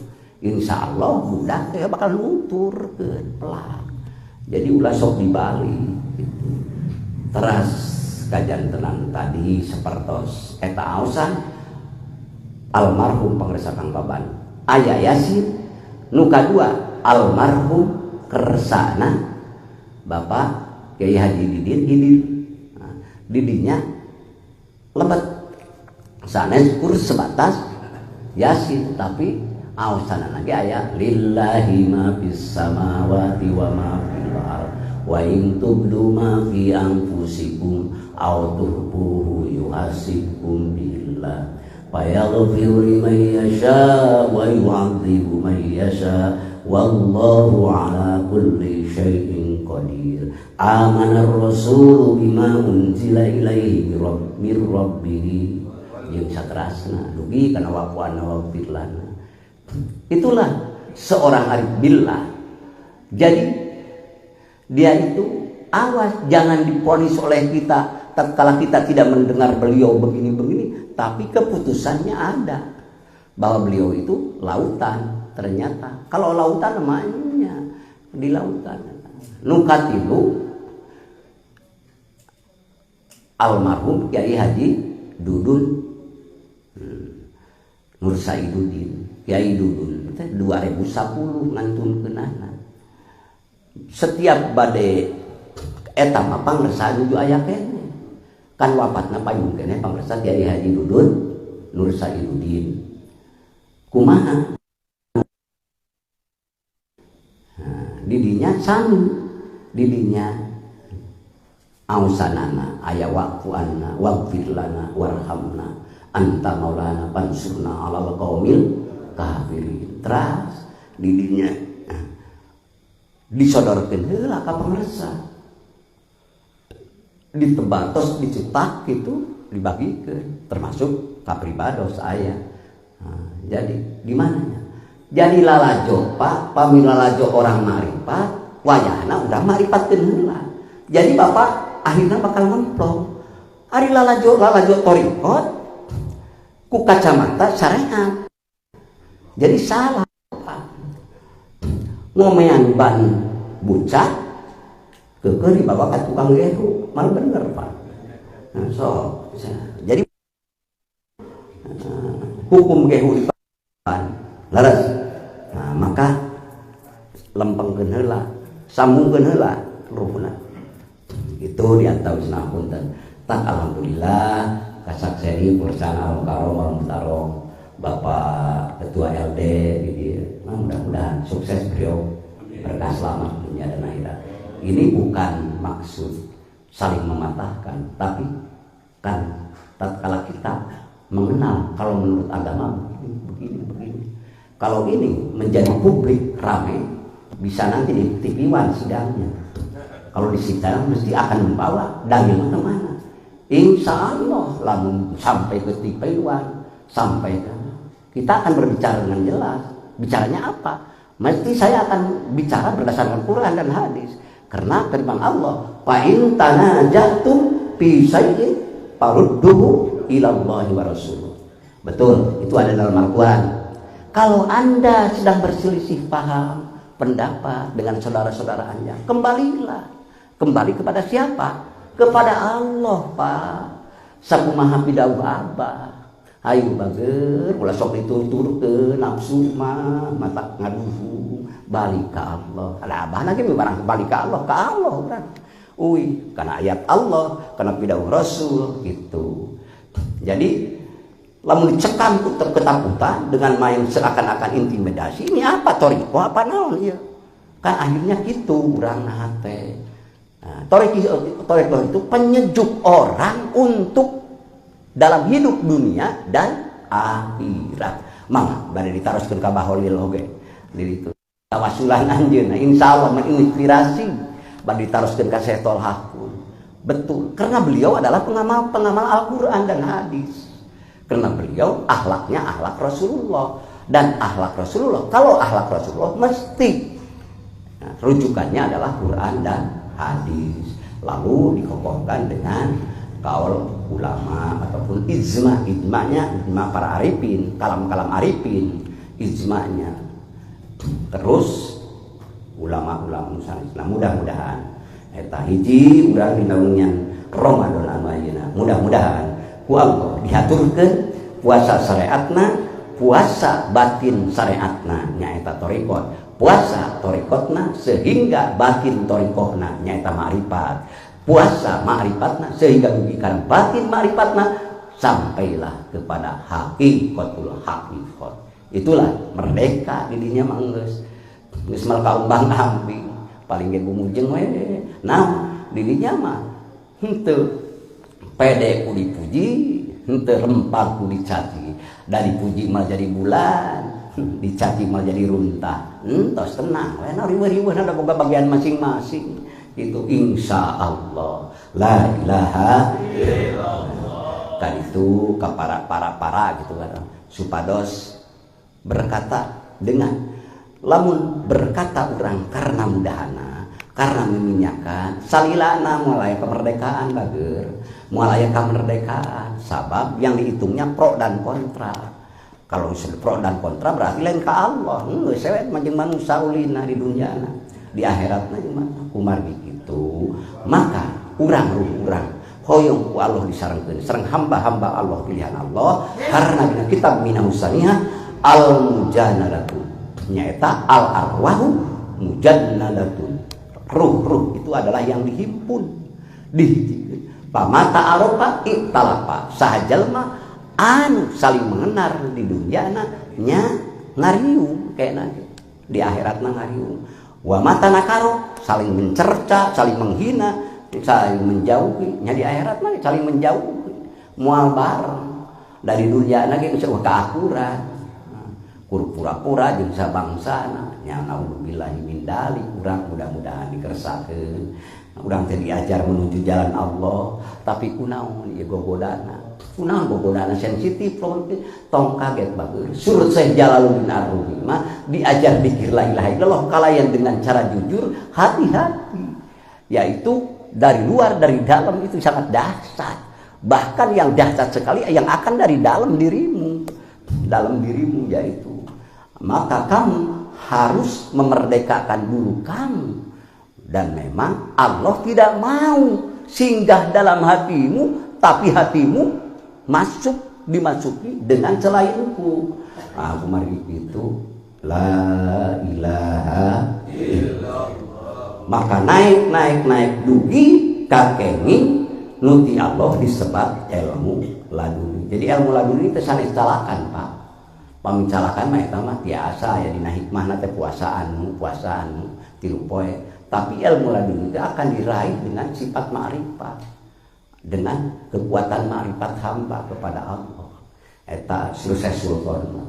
insyaallah budak teh bakal nuturkeun pelak. Jadi ulah sok dibalik gitu. Teras kajantenan tadi sapertos eta aosan almarhum pangersa Kang Baban aya Yasin nu kadua almarhum kersana Bapak Kiai Haji Didin Hidir. Nah, didinya lebet sanes kur sebatas Yasin tapi aosanan lagi aya lillahi ma fis samawati wa ma fil ard wa in tubdu ma fi anfusikum aw tuhfuhu yuhasibkum billah fayaghfiru liman yasha wa yu'adzibu man yasha wallahu ala kulli syai'in qadir. Amana ar-rasulu bima unzila ilaihi min rabbih jeung saterasna dugi kana wafu'anna waghfir lana. Itulah seorang arif billah. Jadi dia itu awas jangan diponis oleh kita tatkala kita tidak mendengar beliau begini-begini, tapi keputusannya ada bahwa beliau itu lautan. Ternyata kalau lautan namanya di lautan. Nukatilu almarhum Kiai Haji Dudun Nur Saiduddin Kiai Dudun 2010 ngantunkeunana. Setiap bade eta mah pangersa nuju aya keneh. Kan wafatna payung keneh pangersa Kiai Haji Dudun Nur Saiduddin. Kumaha? Nah, didinya sami, didinya ausanana aya waqfu anna waghfir lana warhamna anta maulana pansurna alal qaumil kafirin. Teras didinya disodorkeun heula ka pangersa, ditebatos dicetak gitu dibagikeun termasuk ka pribados aya. Nah, jadi di mananya? Jadi lalajo pak, pami lalajo orang makrifat, wayahna udah makrifat heula. Jadi Bapak akhirnya bakal ngemplong. Ari lalajo lalajo torikot ku kacamata syariat. Jadi salah, Pak. Ngomean ban bucat keukeuh dibawa ke tukang gehu, malah bener, Pak. Nah, so, jadi hukum gehu di ban leres. Nah, maka lempengkeun heula, sambungkeun heula ruhna. Itu di antawisna, punten. Tak alhamdulillah kasakseni perusahaan Al Mukarram Al Mutarong, Bapak Ketua LD di dieu. Nah, mudah-mudahan sukses beliau, berkah selamat dunia dan akhirat. Ini bukan maksud saling mematahkan, tapi kan tatkala kita mengenal kalau menurut agama begini, begini, begini. Kalau ini menjadi publik rame, bisa nanti di TV One sidangnya. Kalau di sidang mesti akan membawa dalil kemana? Insya Allah, lamun sampai ke TV One, sampai ke kita akan berbicara dengan jelas. Bicaranya apa? Mesti saya akan bicara berdasarkan Quran dan hadis. Karena firman Allah, "Fa in tanaza'tum fi syai'in farudduhu ilallahi wa rasulih." Betul, itu ada dalam Al-Quran. Kalau Anda sedang berselisih paham, pendapat dengan saudara-saudara Anda, kembalilah. Kembali kepada siapa? Kepada Allah, Pak. Sakumaha pidawuh Abah. Ayo bager, ulah sok dituturkeun nafsu mah mata ngaduhu, balik ke Allah. Ada abah lagi barang balik ke Allah urang. Uy, karena ayat Allah, karena pidawuh Rasul gitu. Jadi lamun dicekam ketakutan dengan main seakan-akan intimidasi, ini apa toriko apa naon ya? Kan akhirnya gitu urang hate. Nah, toriko itu penyejuk orang untuk dalam hidup dunia dan akhirat. Mangga bade ditaroskeun ka Baholil oge. Di ditu. Tawasulan anjeunna insyaallah menginspirasi bade ditaroskeun ka Syekh Tolhah pun. Betul, karena beliau adalah pengamal-pengamal Al-Qur'an dan hadis. Karena beliau akhlaknya akhlak Rasulullah dan akhlak Rasulullah. Kalau akhlak Rasulullah mesti, nah, rujukannya adalah Quran dan hadis. Lalu dikokohkan dengan kaul ulama ataupun ijma, ijmanya ijma para arifin, kalam-kalam arifin, ijmanya. Terus ulama-ulama misalnya. Nah, mudah-mudahan eta hiji urang dina wengian Ramadan anu ayeuna mudah-mudahan ku Allah dihaturkeun puasa syariatna, puasa batin syariatna nyaeta thoriqot, puasa thoriqotna sehingga batin thoriqohna nyaeta ma'rifat, puasa ma'rifatna sehingga dugikan batin ma'rifatna sampailah kepada hakikatul hakikat. Itulah merdeka didinya mah, geus geus mal kaumbang ambing, paling ge gumujeng we. Nah, didinya mah henteu pede ku dipuji, henteu rempag ku dicaci. Dari puji mah jadi bulan, dicaci mah jadi runtah. Entos tenang we, riweuh-riweuh ada boga bagian masing-masing. Itu insya Allah, la ilaha illallah. Kan itu ke para para para gitu kan, supados berkata dengan lamun berkata orang karena mudahana, karena meminyakan salilana mulai kemerdekaan, bager mulai kemerdekaan, sabab yang dihitungnya pro dan kontra. Kalau pro dan kontra berarti lain ke Allah, enggak sewet majeng manusia ulina di dunia, di akhirat mah kumargi gitu. Maka urang ruh urang hoyong ku Allah disarengkeun sareng hamba-hamba Allah, pilihan Allah, karena dina kitab Minahus Saniyah al mujanadatun nyaeta al arwahu mujannadatun, ruh-ruh itu adalah yang dihimpun, dihijikeun. Pamata arofa iktalafa, saha jalma anu saling mengenal di dunia nya ngariung kayakna di akhiratna ngariung. Wa mata nakaro, saling mencerca, saling menghina, saling menjauhi nya di akhirat mah saling menjauhi, moal bareng. Dari dunia lagi geus keakuran, pura-pura jeung sabangsana nya, naudzubillahi min dalik. Urang mudah-mudahan dikersakeun. Urang teh diajar menuju jalan Allah, tapi kunaon ieu gogodana, kunaon gogodana sensitif? Tong kaget bagus, surut Syekh Jalaluddin Ar-Rumi mah diajar dikir la ilaha illallah kalayan dengan cara jujur, hati-hati, yaitu dari luar, dari dalam itu sangat dahsyat. Bahkan yang dahsyat sekali yang akan dari dalam dirimu. Dalam dirimu yaitu. Maka kamu harus memerdekakan dulu kamu. Dan memang Allah tidak mau singgah dalam hatimu, tapi hatimu masuk, dimasuki dengan selainku. Nah, kemarin itu la ilaha illallah. Maka naik naik naik dugi kakenging nuti Allah disebat ilmu laduni. Jadi ilmu laduni itu sanes calakan, Pak. Pami calakan mah eta mah tiasa ya dina hikmahna teh puasaan puasaan 3 poe. Tapi ilmu laduni itu akan diraih dengan sifat ma'rifat, dengan kekuatan ma'rifat hamba kepada Allah. Eta selesai sultan.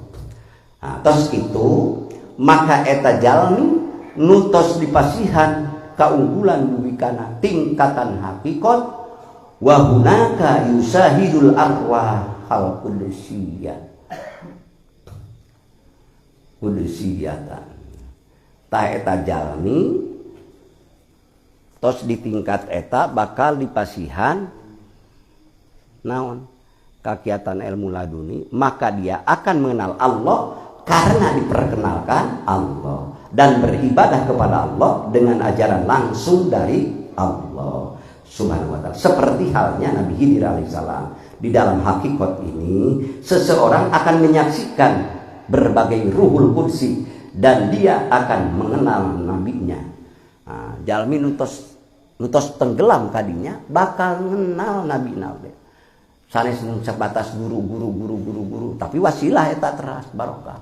Nah, tos itu maka eta jalmi nutos dipasihan keunggulan dugi kana tingkatan hakikat wa hunaka yusahidul arwah al qudsiyah qudsiyatan. Tah eta jalmi tos di tingkat eta bakal dipasihan naon kakiatan ilmu laduni, maka dia akan mengenal Allah karena diperkenalkan Allah dan beribadah kepada Allah dengan ajaran langsung dari Allah Subhanahu wa ta'ala. Seperti halnya Nabi Khidir alaihissalam. Di dalam hakikat ini seseorang akan menyaksikan berbagai ruhul qudsi dan dia akan mengenal nabinya. Nah, jalmi nutos nutos tenggelam kadinya bakal mengenal nabi nabi. Sanes mung sebatas guru guru guru guru guru, tapi wasilah eta teras barokah.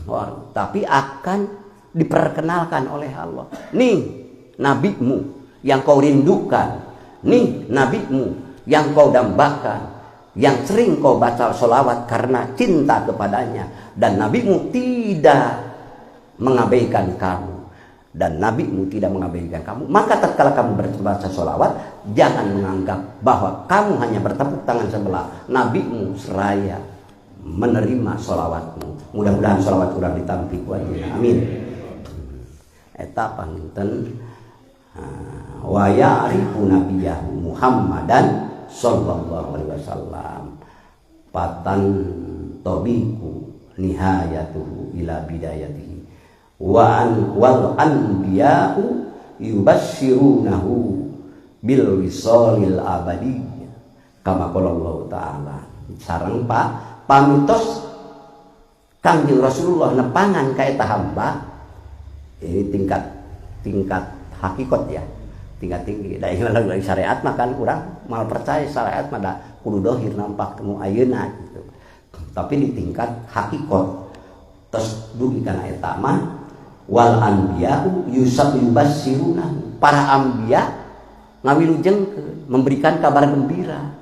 Wah, tapi akan diperkenalkan oleh Allah. Nih nabimu yang kau rindukan, nih nabimu yang kau dambakan, yang sering kau baca sholawat karena cinta kepadanya, dan nabimu tidak mengabaikan kamu, dan nabimu tidak mengabaikan kamu. Maka tatkala kamu berbaca sholawat, jangan menganggap bahwa kamu hanya bertepuk tangan sebelah. Nabimu seraya menerima sholawatmu. Mudah-mudahan sholawat kurang ditampi ku anjeunna. Amin. Eta panginten wa ya'rifu nabiyahu Muhammadan sallallahu alaihi wasallam patan tobiku nihayatuhu ila bidayatihi wa an wal anbiya'u yubassirunahu bil wisalil abadi kama qala Allah taala. Sareng Pak pamitos Kangjeng Rasulullah nepangan ka eta hamba. Ini tingkat tingkat hakikat ya, tingkat tinggi. Da ieu lagi syariat mah kan urang mal percaya syariat mah da kudu dohir nampak nu ayeuna gitu. Tapi di tingkat hakikat tos dugi kana eta mah wal anbiya'u yubassiruna, para anbiya ngawilujengkeun, memberikan kabar gembira,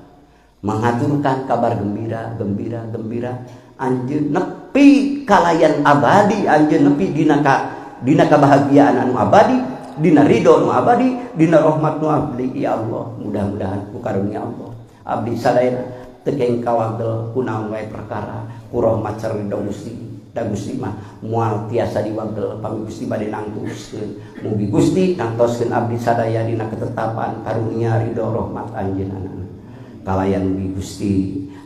mengaturkan kabar gembira, gembira, gembira. Anjeun nepi kalayan abadi, anjeun nepi dina ka dina kebahagiaan anu abadi, dina ridho nu abadi, dina rahmat nu abdi. Ya Allah, mudah-mudahan ku karunia Allah abdi sadayana teu kenging kawagel kunaon wae perkara ku rahmat sareng ridho Gusti. Da Gusti mah moal tiasa diwagel pami Gusti bade nangtuskeun. Mugi Gusti nangtoskeun abdi sadaya dina ketetapan karunia ridho rahmat anjeunna. Kalayan mugi Gusti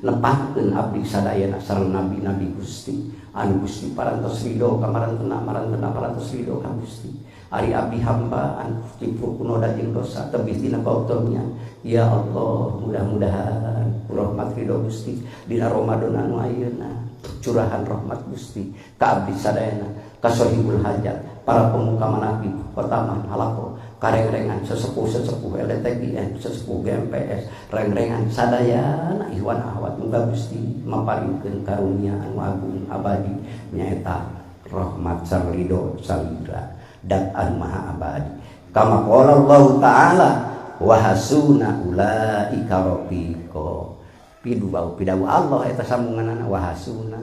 nepangkeun abdi sadayana sareng nabi-nabi Gusti anu Gusti parantos ridho ka marantena marantena parantos ridho ka Gusti. Ari abdi hamba anu cipruk ku noda jeung dosa tebih tina kautomian. Ya Allah, mudah-mudahan ku rahmat ridho Gusti dina Ramadan anu ayeuna curahan rahmat Gusti ka abdi sadayana, ka sohibul hajat, para pemuka manaqib, khotaman, halaqo, karengrengan sesepuh-sesepuh LTGN, sesepuh GMPS, rengrengan sadayana ikhwan ahwat. Muga Gusti maparinkeun karunia anu agung abadi nyaeta rahmat sareng ridho salira dan anu maha abadi. Kama qala Allah taala wa hasuna ulaika rafiqa. Pidu bau pidawu Allah eta sambunganana wa hasuna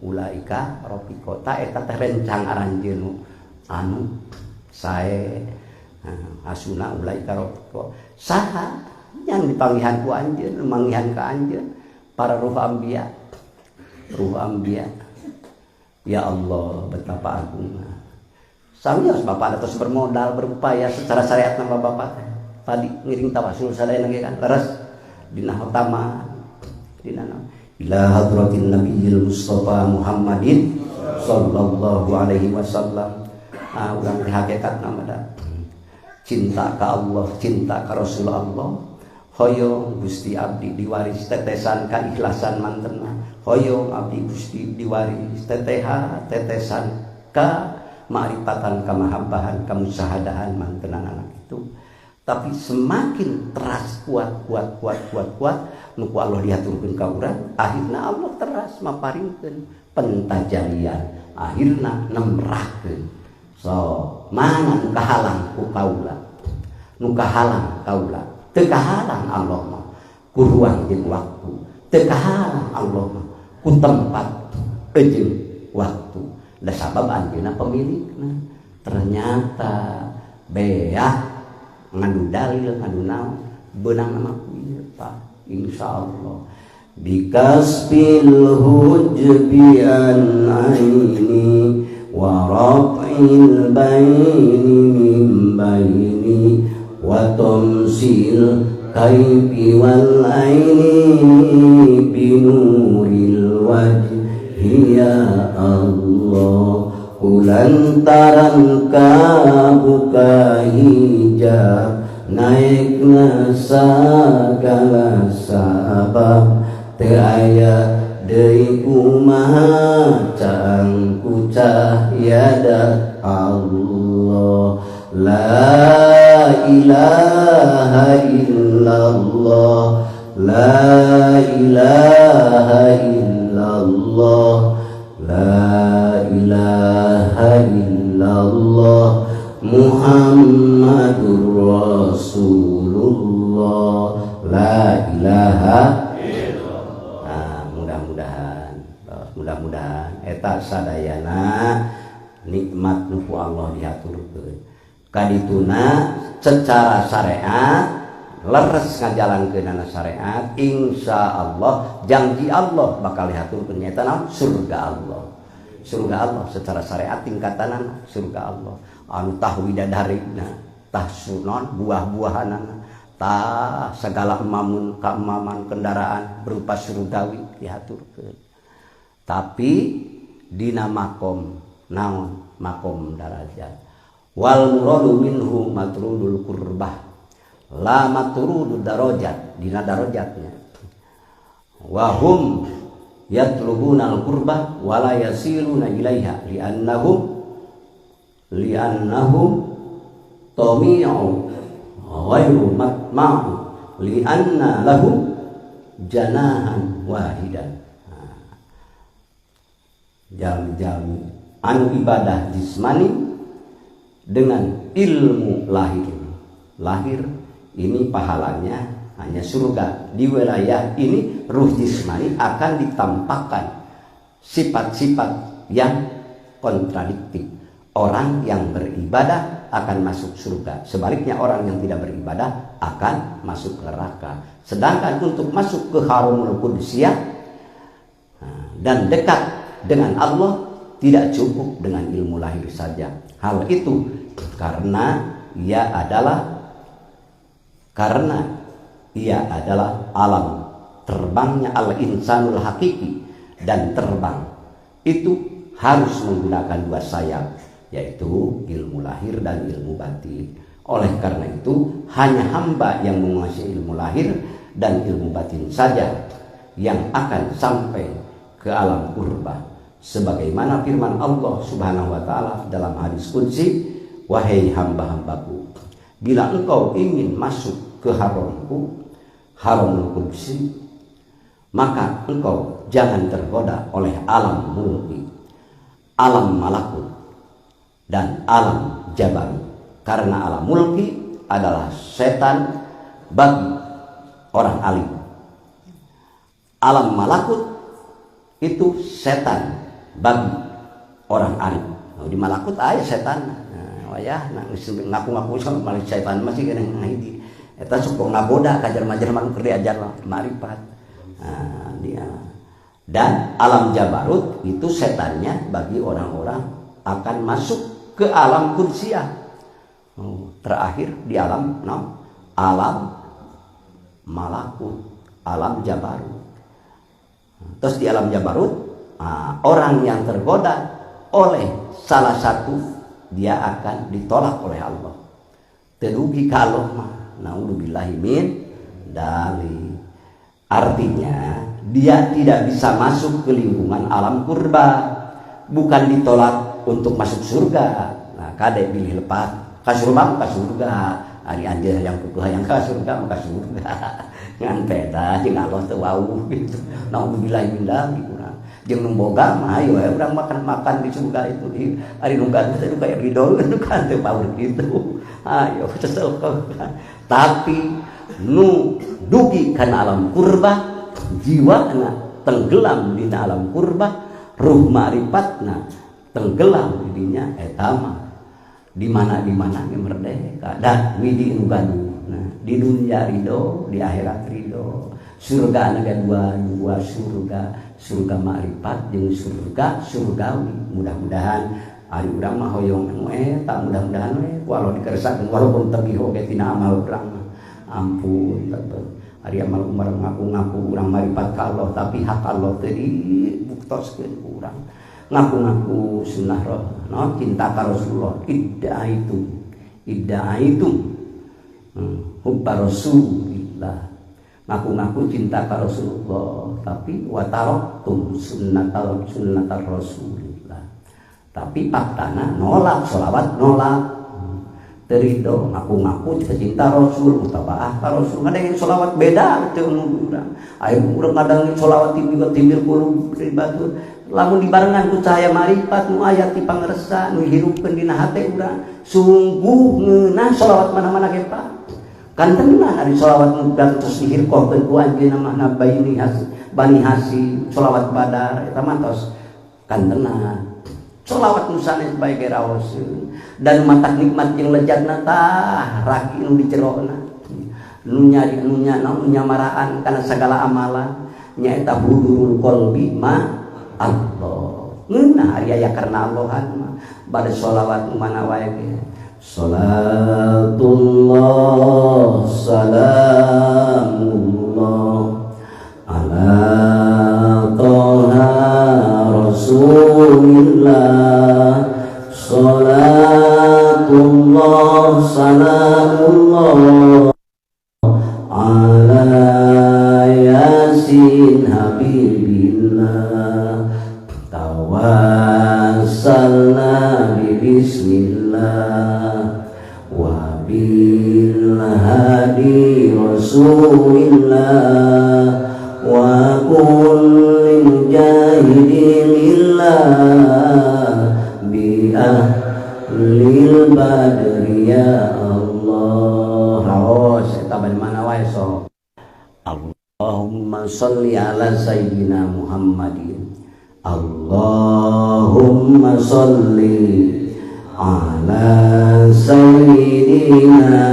ulaika rafiqa. Ta eta teh rencang aranjeun anu sae. Hasuna ulaika rafiqa. Saha yang dipanggihan ku anjeun, manggihan ka anjeun para ruh anbiya. Ruh anbiya. Ya Allah, betapa agungna. Samios bapak atos bermodal berupaya secara syariat nama bapak teh. Tadi ngiring tawasul sadayana ge kan leres dina hotama dina ila hadratin nabiyil mustafa Muhammadin sallallahu alaihi wasallam. Ah urang teh hakikatna mah cinta ka Allah, cinta ka Rasul Allah. Hoyong Gusti abdi diwaris tetesan keikhlasan mantena. Hoyong abdi Gusti diwaris teteha tetesan ka ma'rifatan, kamahabbahan, kamusahadahan mantenan anak itu. Tapi semakin teras kuat kuat kuat kuat kuat nu ku Allah diaturkeun ka urang, akhirna Allah teras maparingkeun pentajalian, akhirna nemrahkeun. So, mana nu kahalang ku kaula? Nu kahalang kaula. Teu kahalang Allah mah ku ruang jeung waktu. Teu kahalang Allah mah ku tempat jeung waktu. Da sabab anjeunna pemilikna. Ternyata beah ngadu dalil ngadu naon beunang mah ku ieu Pak, insyaallah bikasbil hujbi an aini wa raf'il baini min baini wa tamsil kaifi wal aini binuril wajhi ya Allah. Kulantaran kabuka hijab naikna sagala sabab teu aya deui kumaha caang ku cahya Allah. La ilaha illallah, la ilaha illallah, la ilaha illallah Muhammadur Rasulullah. La ilaha illallah. Nah, mudah-mudahan, mudah-mudahan eta sadayana nikmat nu ku Allah dihaturkeun. Kadituna secara syariat leres ngajalankeunana syariat, insya Allah janji Allah bakal dihaturkeun nyaeta naon? Surga Allah. Surga Allah secara syariat tingkatanana surga Allah. Anu tah widadarina, tah sunon buah-buahanana, tah segala emamun keemaman kendaraan berupa surgawi dihaturkeun. Tapi dina makom naon? Makom darajat. Wal muradu minhu matrudul kurbah la matrudud darajat, dina darajatnya. Wahum yatlubuna al-qurbah wala yasiluna ilaiha li'annahum tami'u ghairu matma'u li'anna lahum janahan wahidan. Jam-jam anu ibadah jismani dengan ilmu lahir. Lahir ini pahalanya hanya surga. Di wilayah ini ruh jismani akan ditampakkan sifat-sifat yang kontradiktif. Orang yang beribadah akan masuk surga, sebaliknya orang yang tidak beribadah akan masuk neraka. Sedangkan untuk masuk ke Haramul Qudsiyah dan dekat dengan Allah tidak cukup dengan ilmu lahir saja. Hal itu karena ia adalah alam terbangnya al-insanul hakiki, dan terbang itu harus menggunakan dua sayap, yaitu ilmu lahir dan ilmu batin. Oleh karena itu hanya hamba yang menguasai ilmu lahir dan ilmu batin saja yang akan sampai ke alam kurba. Sebagaimana firman Allah Subhanahu wa taala dalam hadis qudsi, wahai hamba-hambaku, bila engkau ingin masuk ke haramku, haramul qudsi, maka engkau jangan tergoda oleh alam mulki, alam malakut, dan alam jabarut. Karena alam mulki adalah setan bagi orang alim. Alam malakut itu setan bagi orang alim. Nah, di malakut aya setan. Nah, wayah ngaku-ngaku sama malik setan masih kena ngahiji. Eta sok ngagoda ka jelema-jelema nu keur diajar makrifat. Nah, dia. Dan alam jabarut itu setannya bagi orang-orang akan masuk ke alam kudsiyah. Oh, terakhir di alam no, Alam malakut, alam jabarut. Terus di alam jabarut, orang yang tergoda oleh salah satu dia akan ditolak oleh Allah. Teu dugi ka Allah mah, naudzubillahi min dzalik. Artinya dia tidak bisa masuk ke lingkungan alam kurba, bukan ditolak untuk masuk surga. Nah, kade pilih lepat ka surga, ka surga. Ari anjeun yang kukuh yang ka surga mah ka surga. Ngan peda jeung Allah teu wawuh gitu. Naudzubillahi min dzalik urang. Jeung nu boga mah ayo we urang makan-makan di surga itu. Ari nu gaduh teh nu kaya ridho nu kan teu paur gitu. Ayo sesel. Tapi nu dugi kana alam kurba, jiwana tenggelam dina alam kurba, ruh ma'rifatna tenggelam di dinya, eta mah di mana di mana ge merdeka dan widi nu gaduh. Nah, di dunia ridho, di akhirat ridho. Surga naga dua dua surga, surga ma'rifat jeung surga surgawi. Mudah-mudahan ari urang mah hoyong anu eta, mudah-mudahan we walau dikersakeun walaupun tebih oge tina amal urang mah. Ampun teh ari amal urang ngaku-ngaku urang marifat ka Allah tapi hak Allah teu dibuktoskeun ku urang. Ngaku-ngaku sunnah roh, no, cinta ka Rasulullah, idda'aitum, idda'aitum, hubba Rasulillah. Ngaku-ngaku cinta ka Rasulullah tapi wataraktum sunnatal sunnatar Rasulillah. Tapi faktana nolak sholawat, nolak terido, ngaku-ngaku cinta Rasul, mutabaah ka Rasul, ngadengin sholawat beda teu nu urang. Ayo urang ngadengin sholawat timbil timbil qulub batur. Lamun dibarengan ku cahaya marifat nu aya ti pangersa nu hirupkeun dina hate urang, sungguh ngeunah sholawat mana-mana ge Pak. Kan tenan ari sholawat nu gantos dihirqohkeun ku anjeunna mah Bani Hasim, Bani Hasim, sholawat Badar eta mah tos kan tenan. Sholawat nu sanes bae ge raoseun dan matak nikmat jeung lezatna tah raki nu dicerona. Nu nyari nu nya nu nyamaraan kana sagala amalan nyaeta hudurul qalbi ma Allah. Ngeunah ari aya karena Allahan mah bade sholawat nu mana wae ge. Salatullah salamullah ala Toha Rasulillah. Salatullah salamullah ala Yasin Habibillah. Tawassalna bi bismillah wa bil hadi Rasulillah wa kulli mujahidin lillah bi ahlil badri ya Allah. Raos eta bari mana wae sok. Allahumma sholli ala sayyidina Muhammadin. Allahumma sholli ala sayyidina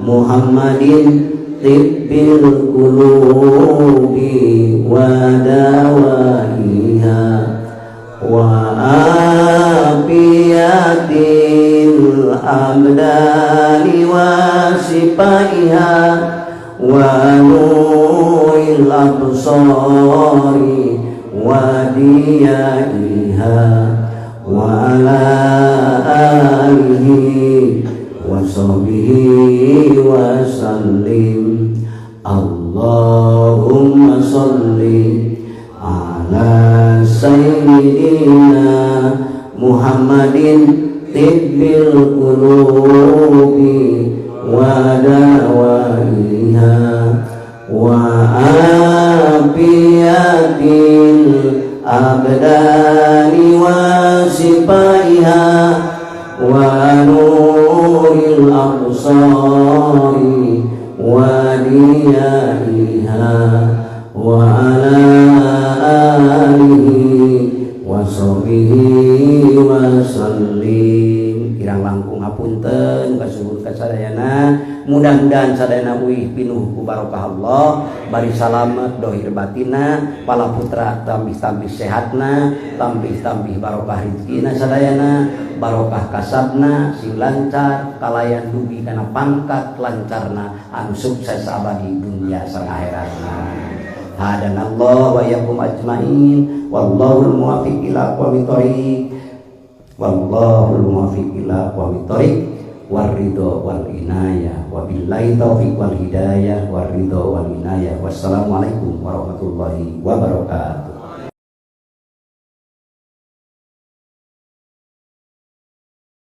Muhammadin tibbil qulubi wa dawaiha wa afiyatil abdani wa sifaiha wa nuril absari wa diyaiha wa ala alihi wa sahbihi wa sallim. Allahumma salli ala sayyidina Muhammadin tibbil qulubi wa dawaiha wa afiyatil abdani wa sifaiha wa nuril absari wa diyaiha wa ala alihi wa sahbihi wa sallim. Kirang langkung hapunten kasuhun kasadayana. Mudah-mudahan sadayana uih pinuh ku barokah Allah, bari salamet dohir batina, pala putra tambih-tambih sehatna, tambih-tambih barokah rizkina sadayana, barokah kasabna sing lancar, kalayan dugi kana pangkat lancarna anu sukses abadi dunia sareng akhiratna. Hadanallah wa iyyakum ajmain, wallahul muwaffiq ila aqwamit thoriq, wallahul muwaffiq ila aqwamit thoriq, waridho wal inayah, wabillahi taufiq wal hidayah, waridho wal inayah. Wassalamualaikum warahmatullahi wabarakatuh.